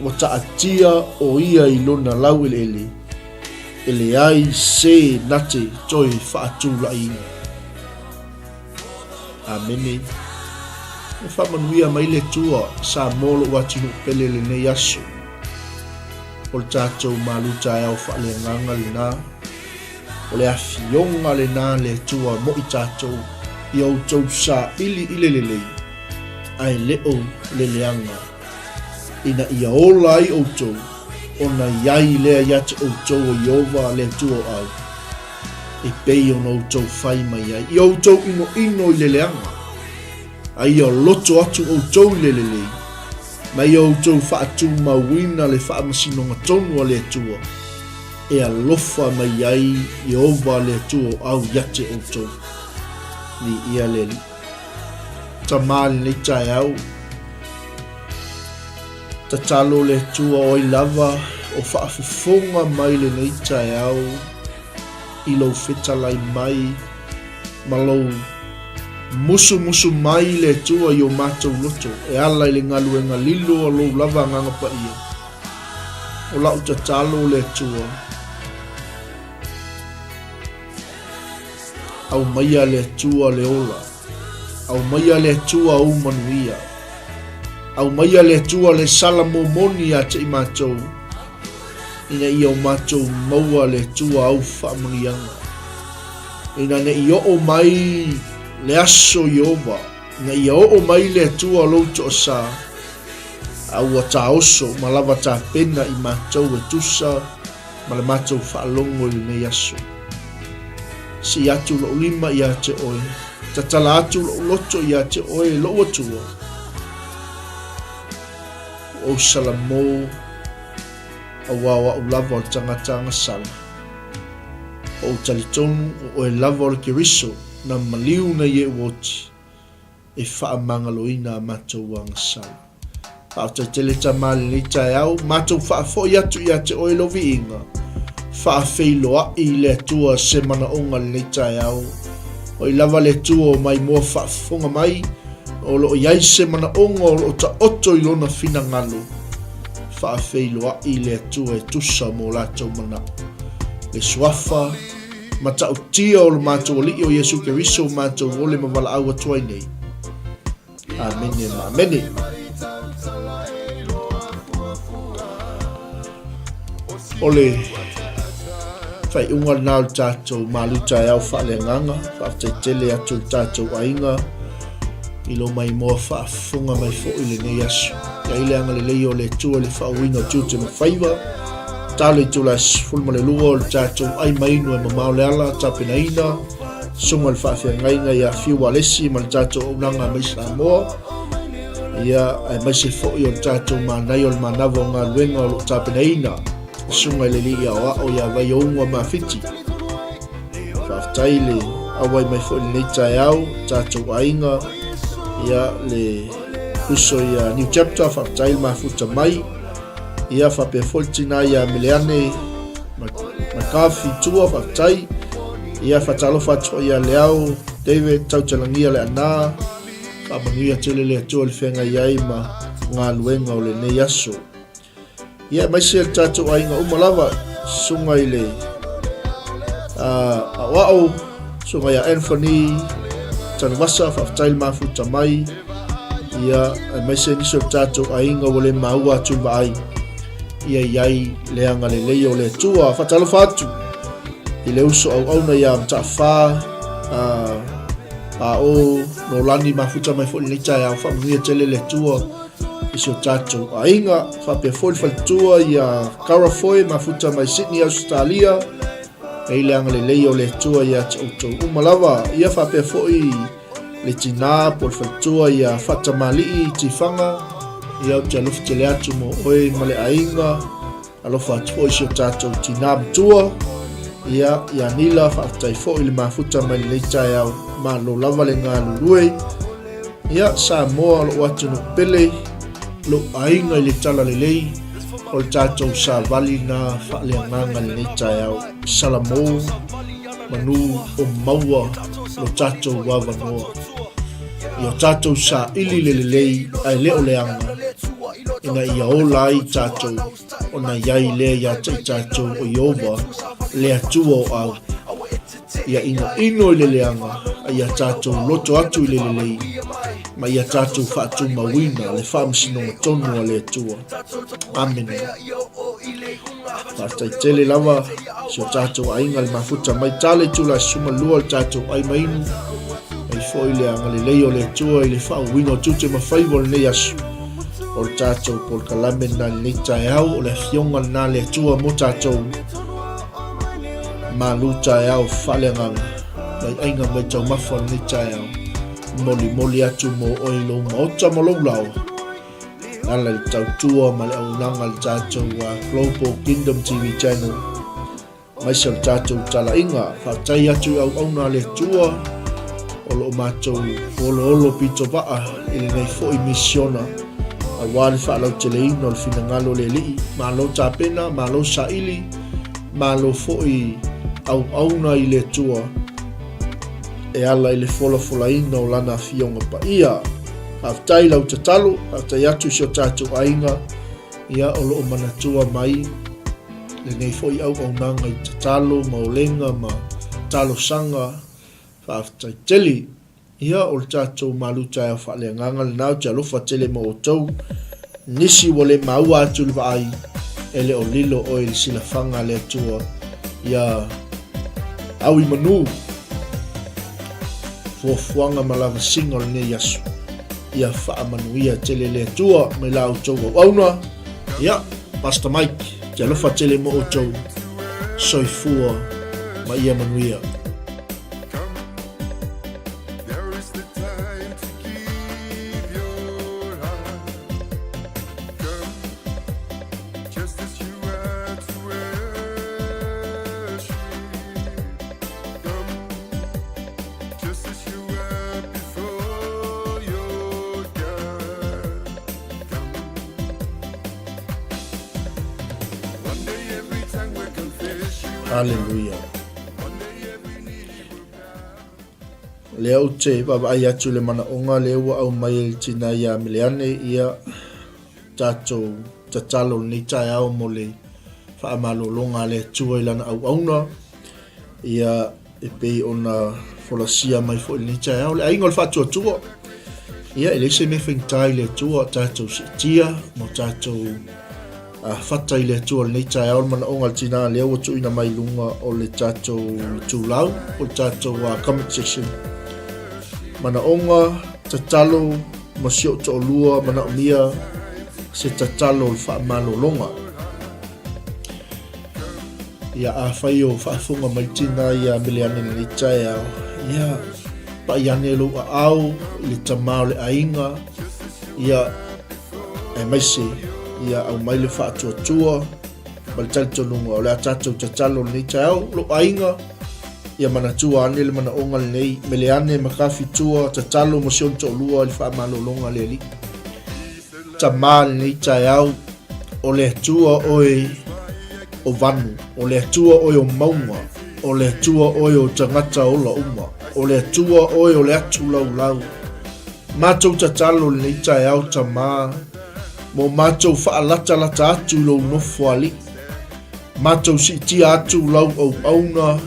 Ua taatia ʻo ia i lona laueleele, e leai se na te toe faatulaʻiina. Amene. E faamanuia mai le Atua Samoa lou atunuu pele lenei aso. O le tatou malu taeao faaleagaga lena. O le afioga lena le Atua mo i tatou ia outou saili i le lelei, ae le o le leaga, ina ia ola ai outou, ona i ai lea ia te outou o Ieova le Atua o au, e pei ona outou fai mai ai i outou ʻinoʻino i le leaga, a ia loto atu ʻoutou i le lelei, ma ia outou faatumauina le faamasinoga tonu a le Atua, e alofa mai ai Ieova le Atua o au ia te ʻoutou. Viia le Alii. Tama lenei taeao, tatalo le Atua o ai lava o faafofoga mai lenei taeao i lou fetalai mai ma lou musumusu mai le Atua i o matou loto e ala i le galuega lilo a lou lava Agaga Paia. O la'u tatalo le Atua, aumaia le Atua le ola, aumaia le Atua ou manuia, aumaia le Atua le sala momoni ia te i matou, ina ia o matou maua le Atua au faamanuiaga. Ina ne i oo mai le aso Ieova, ina ia oo mai le Atua lou toasā, a ua taoso ma lava tapena i matou e tusa ma le matou faalogo i lenei aso. Sii atu lou lima iā te oe, tatala atu lou loto iā te oe lou Atua. Ua ou Salamo, auā o aʻu lava o le tagata agasala. Ua ou talitonu o oe lava o le Keriso na maliu nei e ua oti e faamagaloina a matou agasala. Faafetai tele Tama lenei taeao, matou faafoi atu ia te oe lou viiga, faafeiloai i le Atua se manaoga lenei taeao. Oi lava le Atua o maimoa faafofoga mai, o lo o i ai se manaoga o lo o taoto i lona finagalo, faafeiloai i le Atua e tusa mo latou manao. Le suafa matautia o lo matou Alii o Iesu Keriso matou ole ma valaau atu ai nei. Amene ma amene. O le faaiuga lena o le tatou malu taeao faaleagaga. Faafetai tele atu i le tatou aiga i lo maimoa faafofoga mai foi i lenei aso. Ia i le agalelei o le Atua i le faauiina o tiute ma faiva. Talo i tula 12 o le tatou ai mainu e mamao le ala tapenaina susuga i le faafeagaiga ia Fiu Alesi ma le tatou auaunaga mai Samoa. Ia, aemaise foi o le tatou manaia o le manava o galuega o lo o tapenaina. Susuga i le Alii Aoao ia Vaiouga Mafiti. Faafetai le auai mai foi i lenei taeao, tatou aiga, ia le uso ia New Chapter, faafetai le mafuta mai. Ia faapea foi le tina ia Meleane McCarthy Tua, faafetai. Ia faatalofa atu foi ia Leao David Tautalagia Leana, faamanuia tele le Atua i le feagai ai ma galuega o lenei aso. Ia aemaise le tatou aiga uma lava, susuga i le aoao, susuga ia Anthony Tanuvasa, faafetai le mafuta mai. Ia aemaise nisi o le tatou aiga ua le maua atu i vaai. Ia i ai le agalelei o le Atua. Faatalofa atu i le uso auauna ia Mataafa, a o Nolani mafuta mai foi lenei taeao. Faamanuia tele le Atua i si o tatou aiga. Faapea foi le faletua ia Cara Foy mafuta mai Sydney, Australia. E i le agalelei o le Atua ia te outou uma lava. Ia faapea foi le tina po o le faletua ia Faatamalii Tifaga. Ia ou te alofa tele atu mo oe ma le aiga. Alofa atu foi i si o tatou tina matua, ia, ia Nila, faafetai foi le mafuta mai lenei taeao, malo lava le galulue. Ia, Samoa, lou atunuu pele, lou aiga i le talalelei, o le tatou savali na faaleagaga lenei taeao. Salamo, manu o maua lo tatou avanoa. Ia o tatou saili le lelei ae le o leaga, ina ia ola ai tatou ona i ai lea ia te i tatou o Ieova, le Atua o au. Ia inoino i le leaga, a ia tatou loto atu i le lelei, ma ia tatou faatumauina le faamasinoga tonu a le Atua. Amene. Faafetai tele lava si o tatou aiga le mafuta mai tala i tula 12 le tatou ai mainu. Mai foi le agalelei o le Atua i le faauuina o tiute ma faiva o lenei aso. O le tatou polokalame lena i lenei taeao, o le afioga lena a le Atua mo tatou. Malu taeao faaleagaga, mai aiga mai taumafa o lenei taeao. Molimoli atu mo oe i lou maota ma lou laoa. Ala i le tautua ma le auaunaga a le tatou Global Kingdom TV Channel. Aemaise o le tatou talaiga. Faafetai atu i auauna a le Atua o lo o matou oloolo pito vaa i lenei foi misiona aua le faalauteleina o le finagalo o le Alii. Malo tapena, malo saili, malo foi auauna i le Atua e ala i le folafolaina o Lana Afioga Paia. Faafetai lau tatalo, faafetai atu i si o tatou aiga Ia, o lo o manatua mai lenei foi auaunaga i tatalo ma olega ma talosaga faafetai tele. Ia, o le tatou malu taeao faaleagaga lena, ou te alofa tele mo outou. Nisi ua le maua atu i le vaai, e le o lilo oe i le silafaga a le Atua. Ia, au i manu, fuafuaga ma lavasiga o lenei aso. Ia faamanuia tele le Atua mai la outou auauna. Ia, Pastor Mike, te alofa tele mo outou. Soifua ma ia manuia. Aleluia. Lea ou te vaavaai atu i le manaoga lea ua aumai e le tina ia Meleane, ia tatou tatalo lenei taeao mo le faamalologa a le Atua i lana auauna. Ia e pei ona folasia mai foi i lenei taeao le aiga o le faatuatua. Ia, e leai se mea faigata i le Atua o tatou siitia ma o tatou fata i le Atua i lenei taeao le manaoga a le tina lea ua tuuina mai i luga o le tatou itulau o le tatou comment section. Manaoga, tatalo ma si ou toalua manaomia se tatalo o le faamalologa. Ia, afai o faafofoga mai tina ia Meleane i lenei taeao, ia, pai ane lou aao i le tama o le aiga, ia, aemaise, ia aumai le faatuatua ma le talitonuga o le a tatou tatalo i lenei taeao, lou aiga, ia manatua ane le manaoga lenei, Meleane ma Kafitua, tatalo mo si ona toalua i le faamalologa a le Alii. Tama i lenei taeao, o le Atua oe o vanu, o le Atua oe o mauga, o le Atua oe o tagata ola uma, o le Atua oe o le atu laulau. Matou tatalo i lenei taeao Tama, mo matou faalatalata atu i lou nofo alii, matou siitia atu lau auauna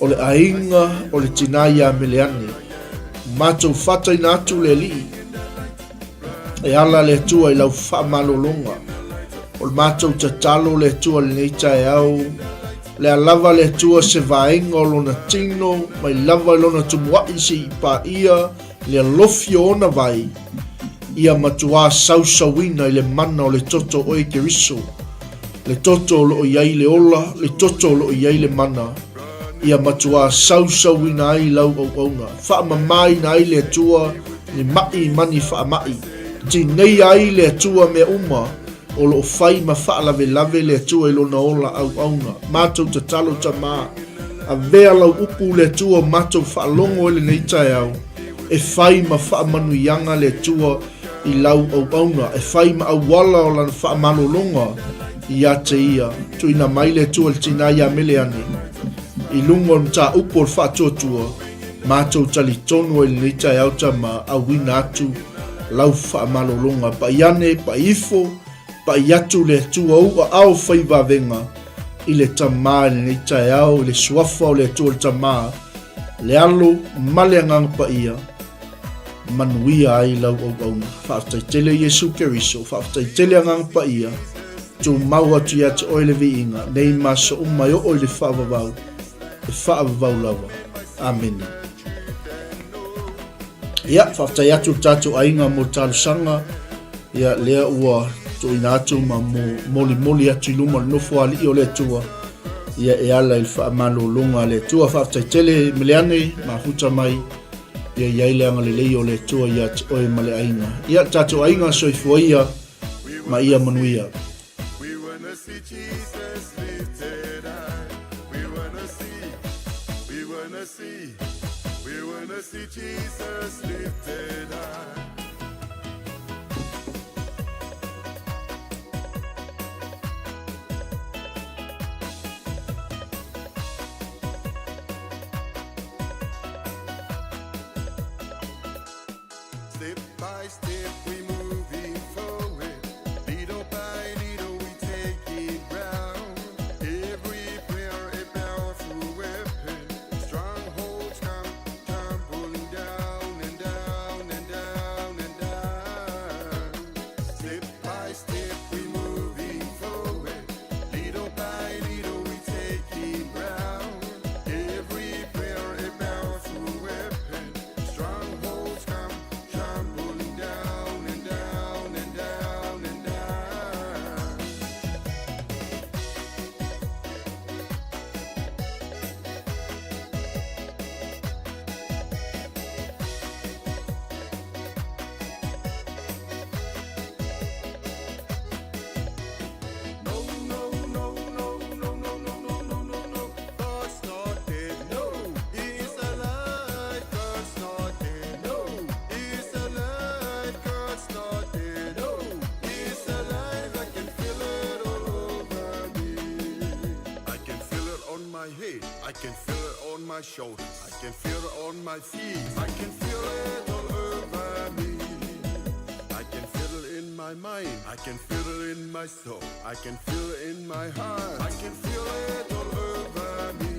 o le aiga o le tina ia Meleane, matou fataina atu le Alii, E ala le Atua i lau faamalologa. O le matou tatalo le Atua i lenei taeao, le a lava le Atua se vaega o lona tino, mai lava i lona tumuai seia paia le alofi o ona vai, ia matuā sausauina i le mana o le toto o oe Keriso, le toto o lo o i ai le ola, le toto o lo o i ai le mana, ia matuā sausauina ai lau auauna, faamamaina ai le Atua ni maʻi ma ni faamaʻi, tineia ai le Atua mea uma o lo o fai ma faalavelave le Atua i lona ola auauna. Matou tatalo Tama, avea lau upu le Atua matou faalogo i lenei taeao, e fai ma faamanuiaga le Atua i lau auauna, e fai ma auala o lana faamalologa ia te ia. Tuuina mai le Atua i le tina ia Meleane, i luga o le mataupu o le faatuatua, matou talitonu ai i lenei taeao Tama, auina atu lau faamalologa. Pai ane, pai ifo, pai atu le Atua ou aao fai vavega i le Tama i lenei taeao, i le suafa o le Atua le Tama, le Alo ma le Agaga Paia, manuia ai lau auauna. Faafetai tele Iesu Keriso, faafetai tele Agaga Paia, tumau atu ia te oe le viiga, nei ma aso uma e oo i le faavavau, e faavavau lava. Amene. Ia, faafetai atu le tatou aiga mo le talosaga, ia, lea ua tuuina atu ma molimoli atu i luma o le nofo alii o le Atua, ia e ala i le faamalologa a le Atua. Faafetai tele Meleane, mafuta mai, ia i ai le agalelei o le Atua ia te oe ma le aiga. Ia, le tatou aiga, soifua ia ma ia manuia. We wanna see Jesus lifted high. We wanna see, we wanna see, we wanna see Jesus lifted high. Step by step we moving forward. Little by little we taking ground. Every prayer a powerful weapon. Strongholds come tumbling down and down and down and down. Step by step we moving forward. Little by little we taking ground. Every prayer a powerful weapon. Strongholds come tumbling down and down and down and down. No, no, no, no, no, no, no, no, no, no, no. God's not dead. No, he's alive. God's not dead. No, he's alive. God's not dead. No, he's alive. I can feel it all over me. I can feel it on my head. I can feel it on my shoulders. I can feel it on my feet. I can feel it all over me. I can feel it in my mind. I can feel it in my soul. I can feel it in my heart. I can feel it all over me.